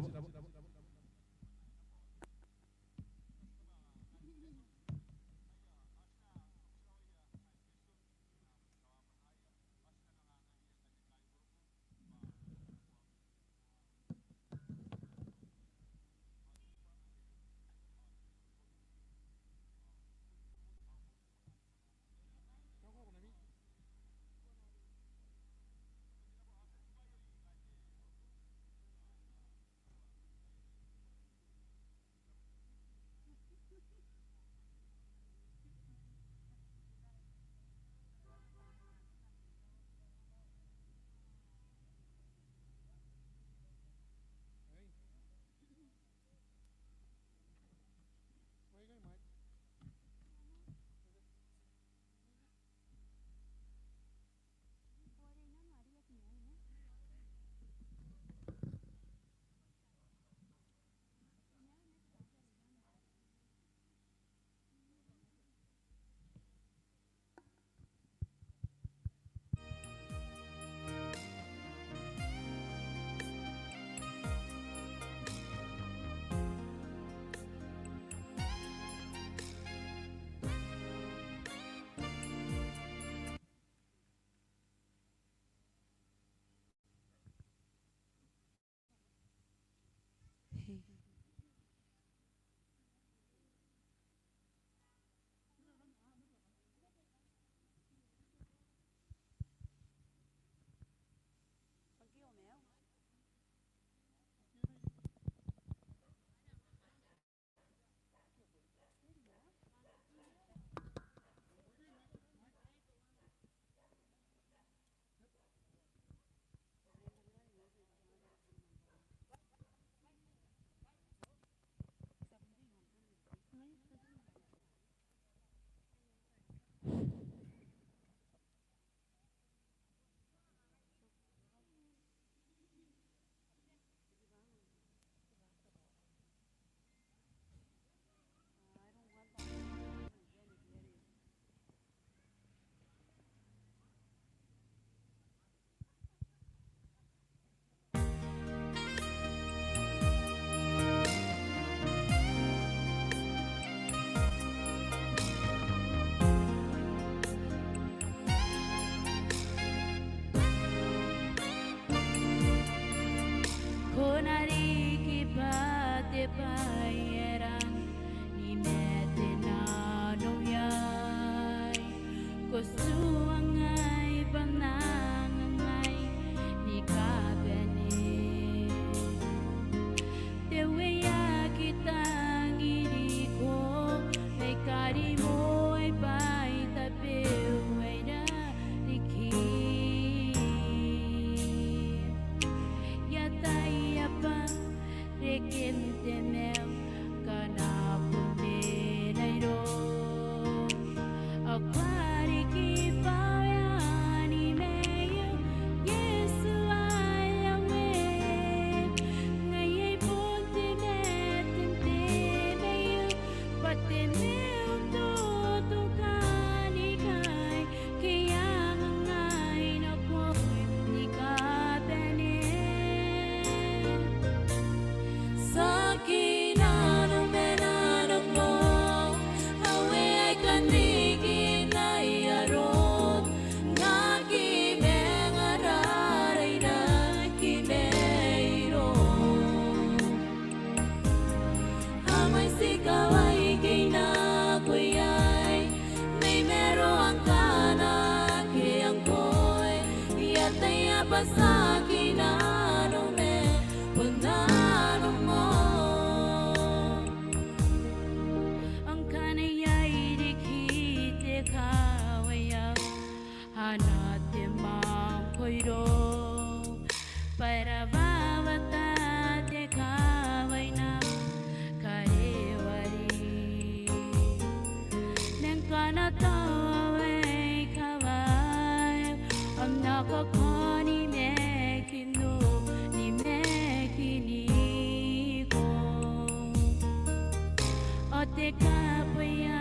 Ko tuangai bwa N na angangai ni kabane. Te Uea, I tangiriko, mai karimoai bwa I tabeua i rarikiko. I ataia bwa reken te maiu ngkana ko mena iroum. Ao ko a riki bwa e a ni maiu Iesu ae au Uea. Ngaia bon te maiu n te maiu, bwa te maiu n totokanikai, ke I angangai nakoim ni kabane. Tiaki nanom ma nanom moa, Uea ae I kan riki n ai arom, n aki manga rarairaki mairoum. A mwaiti kawai ike I nako iai, mai maroa ngkana ake ngkoe. I ataia bwa tiaki nanom ma bon nanom moa. Ngkana iai riki te kawai ae ana te mwangko iroum, bwa e rawawata te kawai n am karewari. Ma ngkana tao e kawai, ao N na kakanimakiniko, nimakiniko. Ao te kabwaia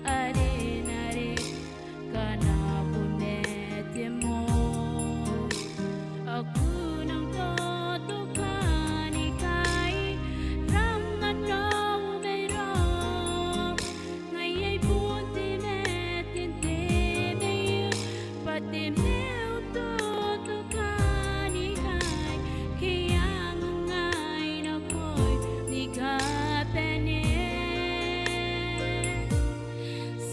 are N na reke ngkana ko mate moa. Ao ko nang totokanikai, rang nanou mairoum. Ngaia bon te maiu n te maiu, bwa te maiu n totokanikai, ke I angangai nakoim ni kabane.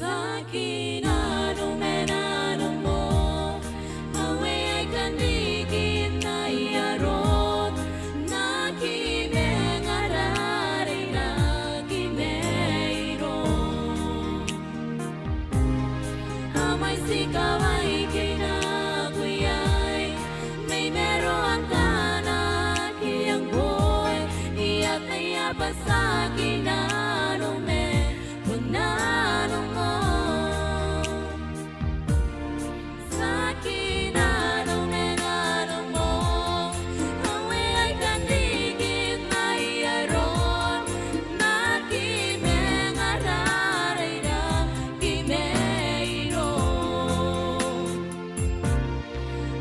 Tiaki nanom ma nanom moa, Uea ae I kan riki n ai arom, n aki manga rarairaki mairoum. A mwaiti kawai ike I nako iai, mai maroa ngkana ake ngkoe. I ataia bwa tiaki nanom ma bon nanom moa. Tiaki nanom ma nanom moa, Uea ae I kan riki n ai arom, n aki manga rarairaki mairoum.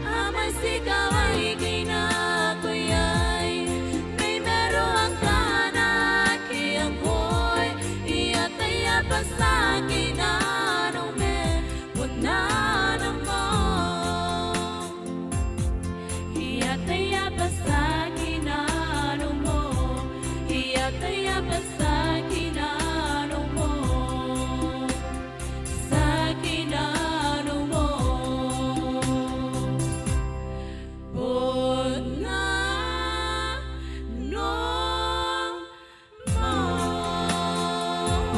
A mwaiti kawai ike I nako iai, mai maroa ngkana ake ngkoe. I ataia bwa tiaki nanom ma bon nanom moa. I ataia bwa tiaki nanom moa. I ataia bwa tiaki nanom moa. Tiaki nanom moa. Bon nanom moa.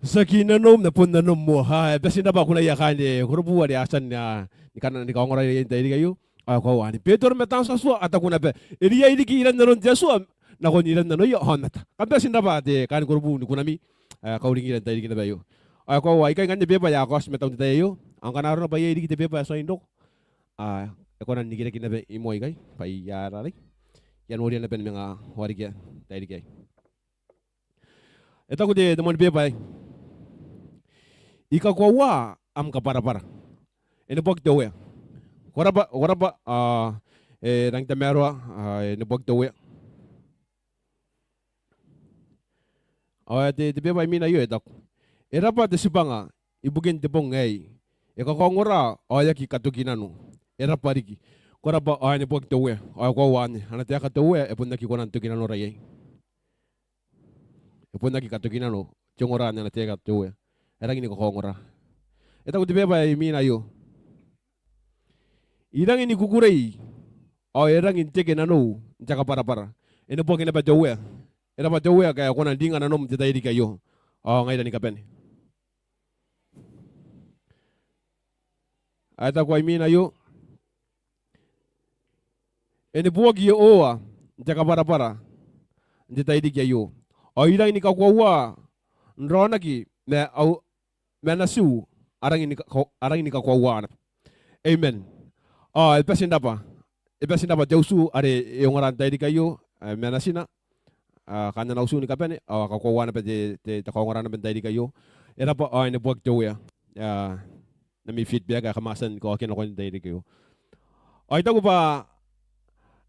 Tiaki nanom ma bon nanom moa. A, e bati n rabwa kunaia kaain te kurubu are a tia n, a, ni kan, ni kaongora iai n te tairiki aio. Ao e koaua ni Betero ma Taan Atuatua a taku naba, e riai riki iran nanon te Atua nakon iran nanoia aomata. Kam bati n rabwa te kaain kurubu ni kunami ae kauringkira n te tairiki naba aio. Ao e koaua ikai ngkanne beba ae a kaoti mataun te tai aio. Ao ngkana arona bwa iai riki te beba ae tuai n roko, a, e kona n rikirake naba i moa ikai bwa I a rarai. I a noria naba ni manga wareka n te tairiki aei. E taku te, te moan beba aei: I kakoaua am kabwarabwara. E neboaki te Uea. Ko rabwa, ko rabwa, a, e, rangi n tamaroa, a, e neboaki te Uea. Ao e, te, te beba imwina aio e taku: E rabwa te tibwanga ibukin te bong aei. e kakaongora ao e aki katoki nano. E raba riki. Ko raba ao e neboaki te Uea. Ao e koaua anne, ana taeka te Uea e bon aki kona n toki nanora iai. E bon aki katoki nano te ongora n ana taeka te Uea. E rangi ni kakaongora. E taku te beba ae imwina aio, I rangi ni kukurei ao e rangi n teke nanou n te kabwarabwara. E neboaki naba te Uea. E raba te Uea ngkae e kona n ringa nanom n te tairiki aio. Ao ngaira ni kabane. Ae taku ae imwina aio, e neboaki Iehova n te kabwarabwara n te tairiki aio. Ao I rangi ni kakoaua n raonaki ma au, ma natiu a rangi ni ka, a rangi ni kakoaua naba. Amen. Ao e bati n raba, e bati n raba te utu are e ongora n tairiki aio, e, ma natina, a, kaain ana utu ni kabane, ao a kakoaua naba te, te, te kaongora naba n tairiki aio. E raba ao e neboaki te Uea. A, n ami feedback ae kam a tia ni kaokia nakon te tairiki aio. Ao I taku bwa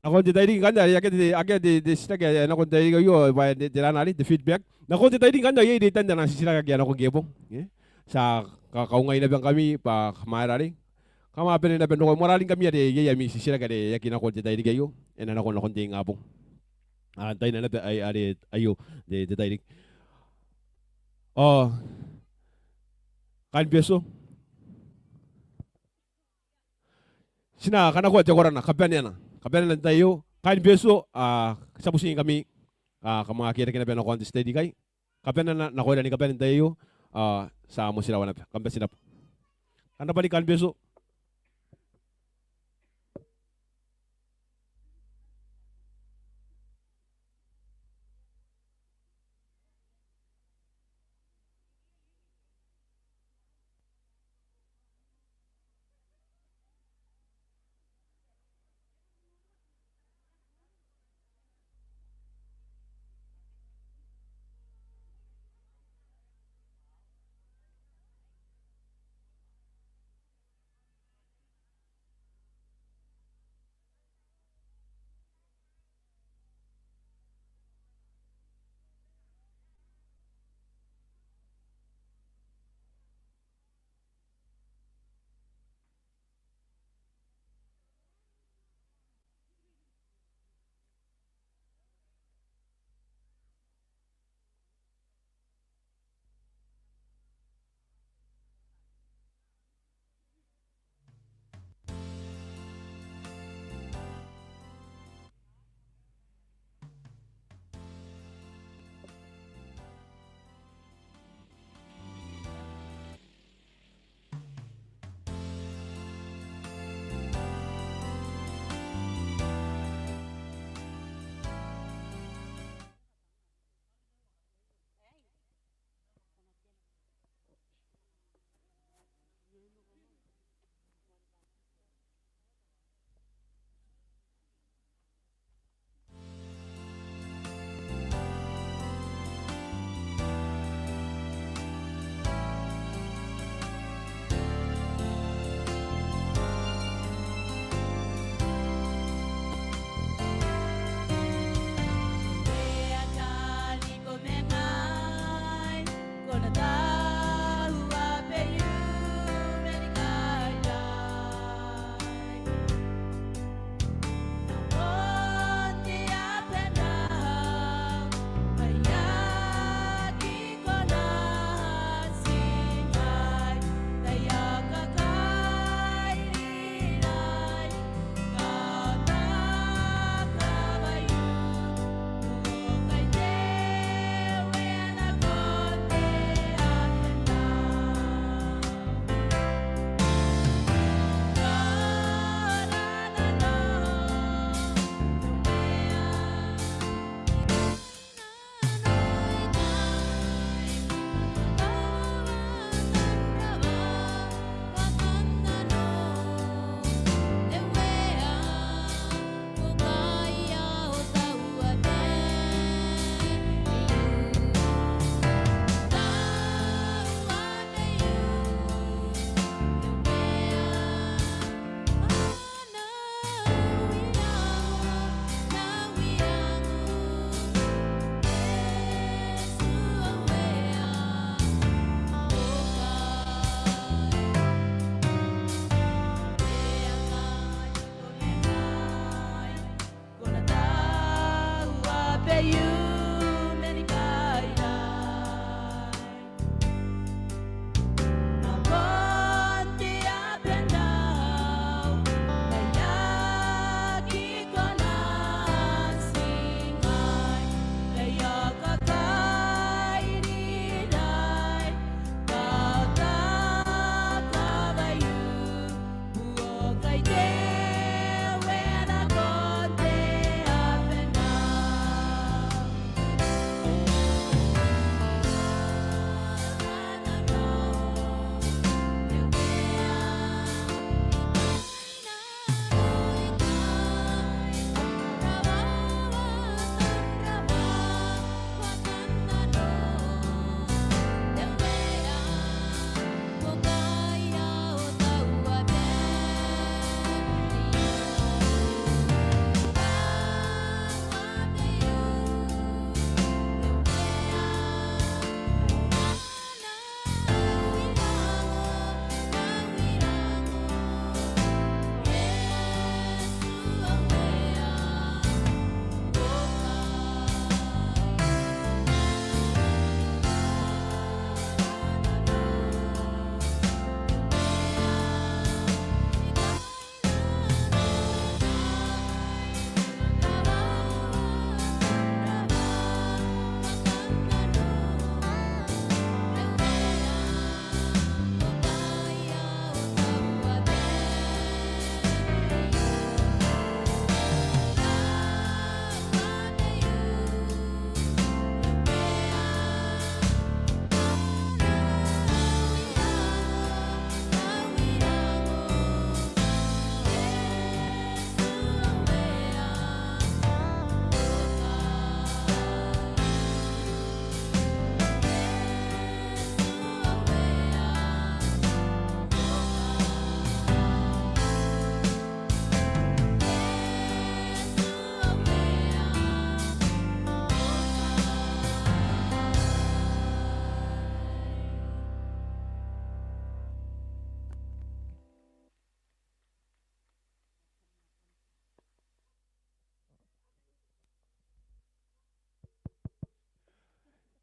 nakon te tairiki ngkanne are akea te, akea te, te titiraki ae nakon te tairiki aio, bwa te, te rana are te feedback. Nakon te tairiki ngkanne ao iai reitan ae na titiraki ake a nako ngke bong. E? Ti a ka, kaungai naba ngkami bwa kam aera arei. Kam a bane naba n roko moarara ngkami are iai ami titiraki are e aki nakon te tairiki aio. E na nako nakon te ingabong. A, n taina naba ae, are aio te, te tairiki. Ao kaain Betio, ti na kanakoa te korana, kabaneana. Kabaneana n te tai aio, kaain Betio, a, ti a butiingkami, a, kam a aki reke naba nakon te stage ikai. Kabaneana nakoira ni kabane n te tai aio, a, ti a motirawa naba. Kam bati n raba. Kam rabwa riki kaain Betio.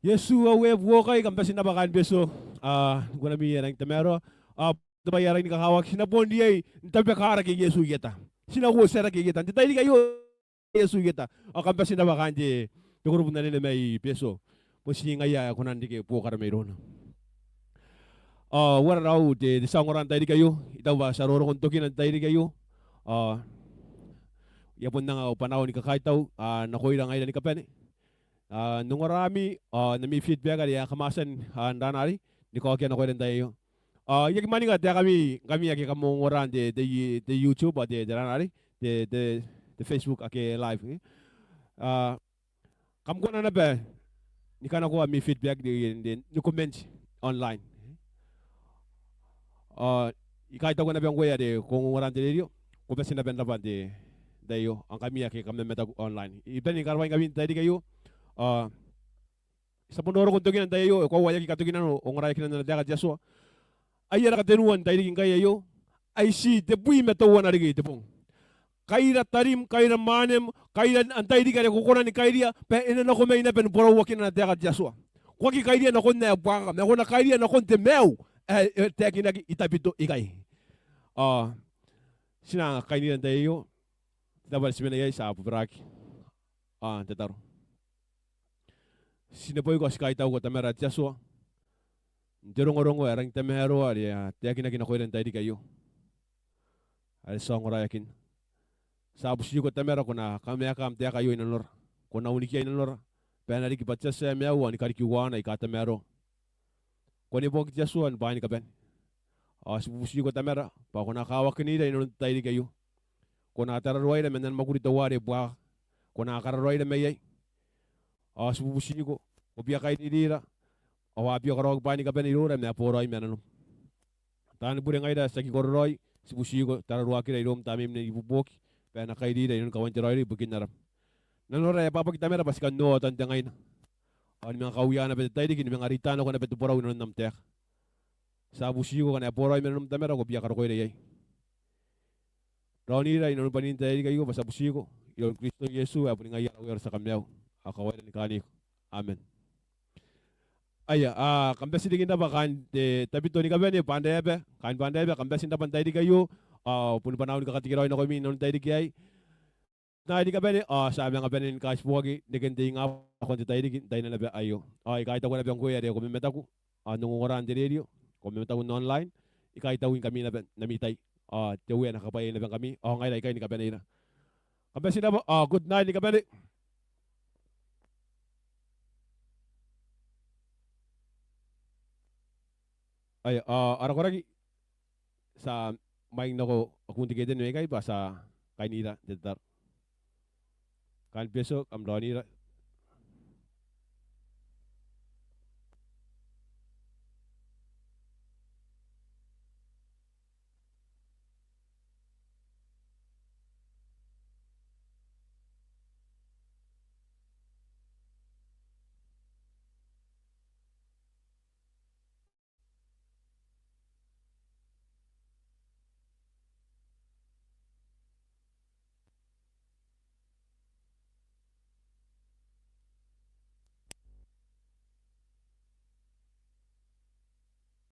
Iesu ae buokai, kam bati n rabwa kaain Betio. Ao n kunami ae rangi n tamaroa. Ao te bwai ae rangi ni kakawaki, ti na bon riai n tabeka rake Iesu i eta. Ti na uotia rake i eta n te tairiki aio, Iesu i eta. Ao kam bati n rabwa kaain te, te kurubu n anene mai Betio. Bon ti ngaia ae kona n reke buokara mairouna. Ao uara raou te, te tia ongora n tairiki aio? I taku bwa ti a roroko n tokina n te tairiki aio. Ao I a bon anga au bwanau ni kakaitau, a, nakoira ngaira ni kabane. A, n ongorami, a, n ami feedback are a kam a tia n, a, n rana arei, ni kaokia nakoira n te tai aio. A, I aki mwaninga taekami, ngkami ake kam ongora n te, te, te YouTube, a, te, te rana arei, te, te, te Facebook ake live, e. A, kam kona naba ni kanakoa ami feedback ni, ni, ni comment online. A, I kaitauko naba ngkoe are ko ongongora n te rerio, ko bati naba n rabwa n te, n te tai aio, ao ngkami ake kam mamataku online. I bane ni karabwaingkami n te tairiki aio. A, ti a bon roroko n tokina n te tai aio, e koaua e aki katoki nano ongoraeakinan ana taeka te Atua. Ai ara katenua n tairiki ngkai aio, ai ti tebwi ma teuana riki te bong. Kaira tarim, kaira mwanem, kaira n tairiki are ko kona ni kairia, bwa e na nako mai naba ni borauakina ana taeka te Atua. Ko aki kairia nakon ae buakaka, ma ko na kairia nakon te maiu ae e taekinaki i Tabito ikai. Ao ti na kainira n te tai aio, te tabo are ti mena iai, ti a bobaraaki. Ao n tataro. Ti neboiko, ti kaitauko Tamara te Atua n te rongorongo ae rangi n tamaroa are a taekinaki nakoira n tairiki aio, are ti a ongoraeakinna. Ti a butiko Tamara ko na kamaeka am taeka aio i nanora, ko na unikia i nanora, bwa e na riki bwa te tia maiu ao ni kariki uaana aika tamaroa. Ko neboaki te Atua ni bwaai ni kabane. Ao ti bubutiko Tamara bwa ko na kawakinira i nanon te tairiki aio. Ko na tararuaira man ana mwakuri teuare buakaka. Ko na kararoaira maiai. Ao ti bubutiko ko bia kairira, ao a bia karaoaki bwaai ni kabane iroura ma boraoi ma nanom. Taani bure ngaira ae ti aki kororaoi, ti butiko tararuakira iroum Tamneim n ibuobuoki, bwa e na kairira i nanon kawain te raoiroi ibukin aram. Nanora e abwabwaki Tamara bwa ti kan noa otan te ngaina, ao ni manga kaua naba te tairiki, ni manga reita nako naba te borau i nanon am taeka. Ti a butiko ngkana e boraoi ma nanom Tamara, ko bia karokoira iai. Raonira i nanon bwanin te tairiki aio bwa ti a butiko iroun Kristo Iesu ae boni ngaia ara Uea ao ara tia Kamaiu, ao kawaira ni kaaniko. Amen. Aia, a, kam bati riki n rabwa kaain te Tabito ni kabane, Banraeaba, kaain Banraeaba, kam bati n rabwa n tairiki aio, ao boni bwanau ni kakatekeraoi nakoimi i nanon tairiki aei. Ngai ni kabane, ao ti a manga bane ni kaitiboaki n reken te ingabong nakon te tairiki n taina naba aio. Ao I kaitauko naba ngkoe are ko mamataku, ao n ongongora n te rerio, ko mamataku n online, I kaitauingkami naba n ami tai. Ao te Uea e na kakabwaiai naba ngkami, ao ngaira aikai ni kabaneira. Kam bati n rabwa, ao good night ni kabane. Aia, ao ara koraki, ti a mwaing nako akun te keteni mai ikai bwa ti a kainira n te tataro. Kaain Betio, kam raonira,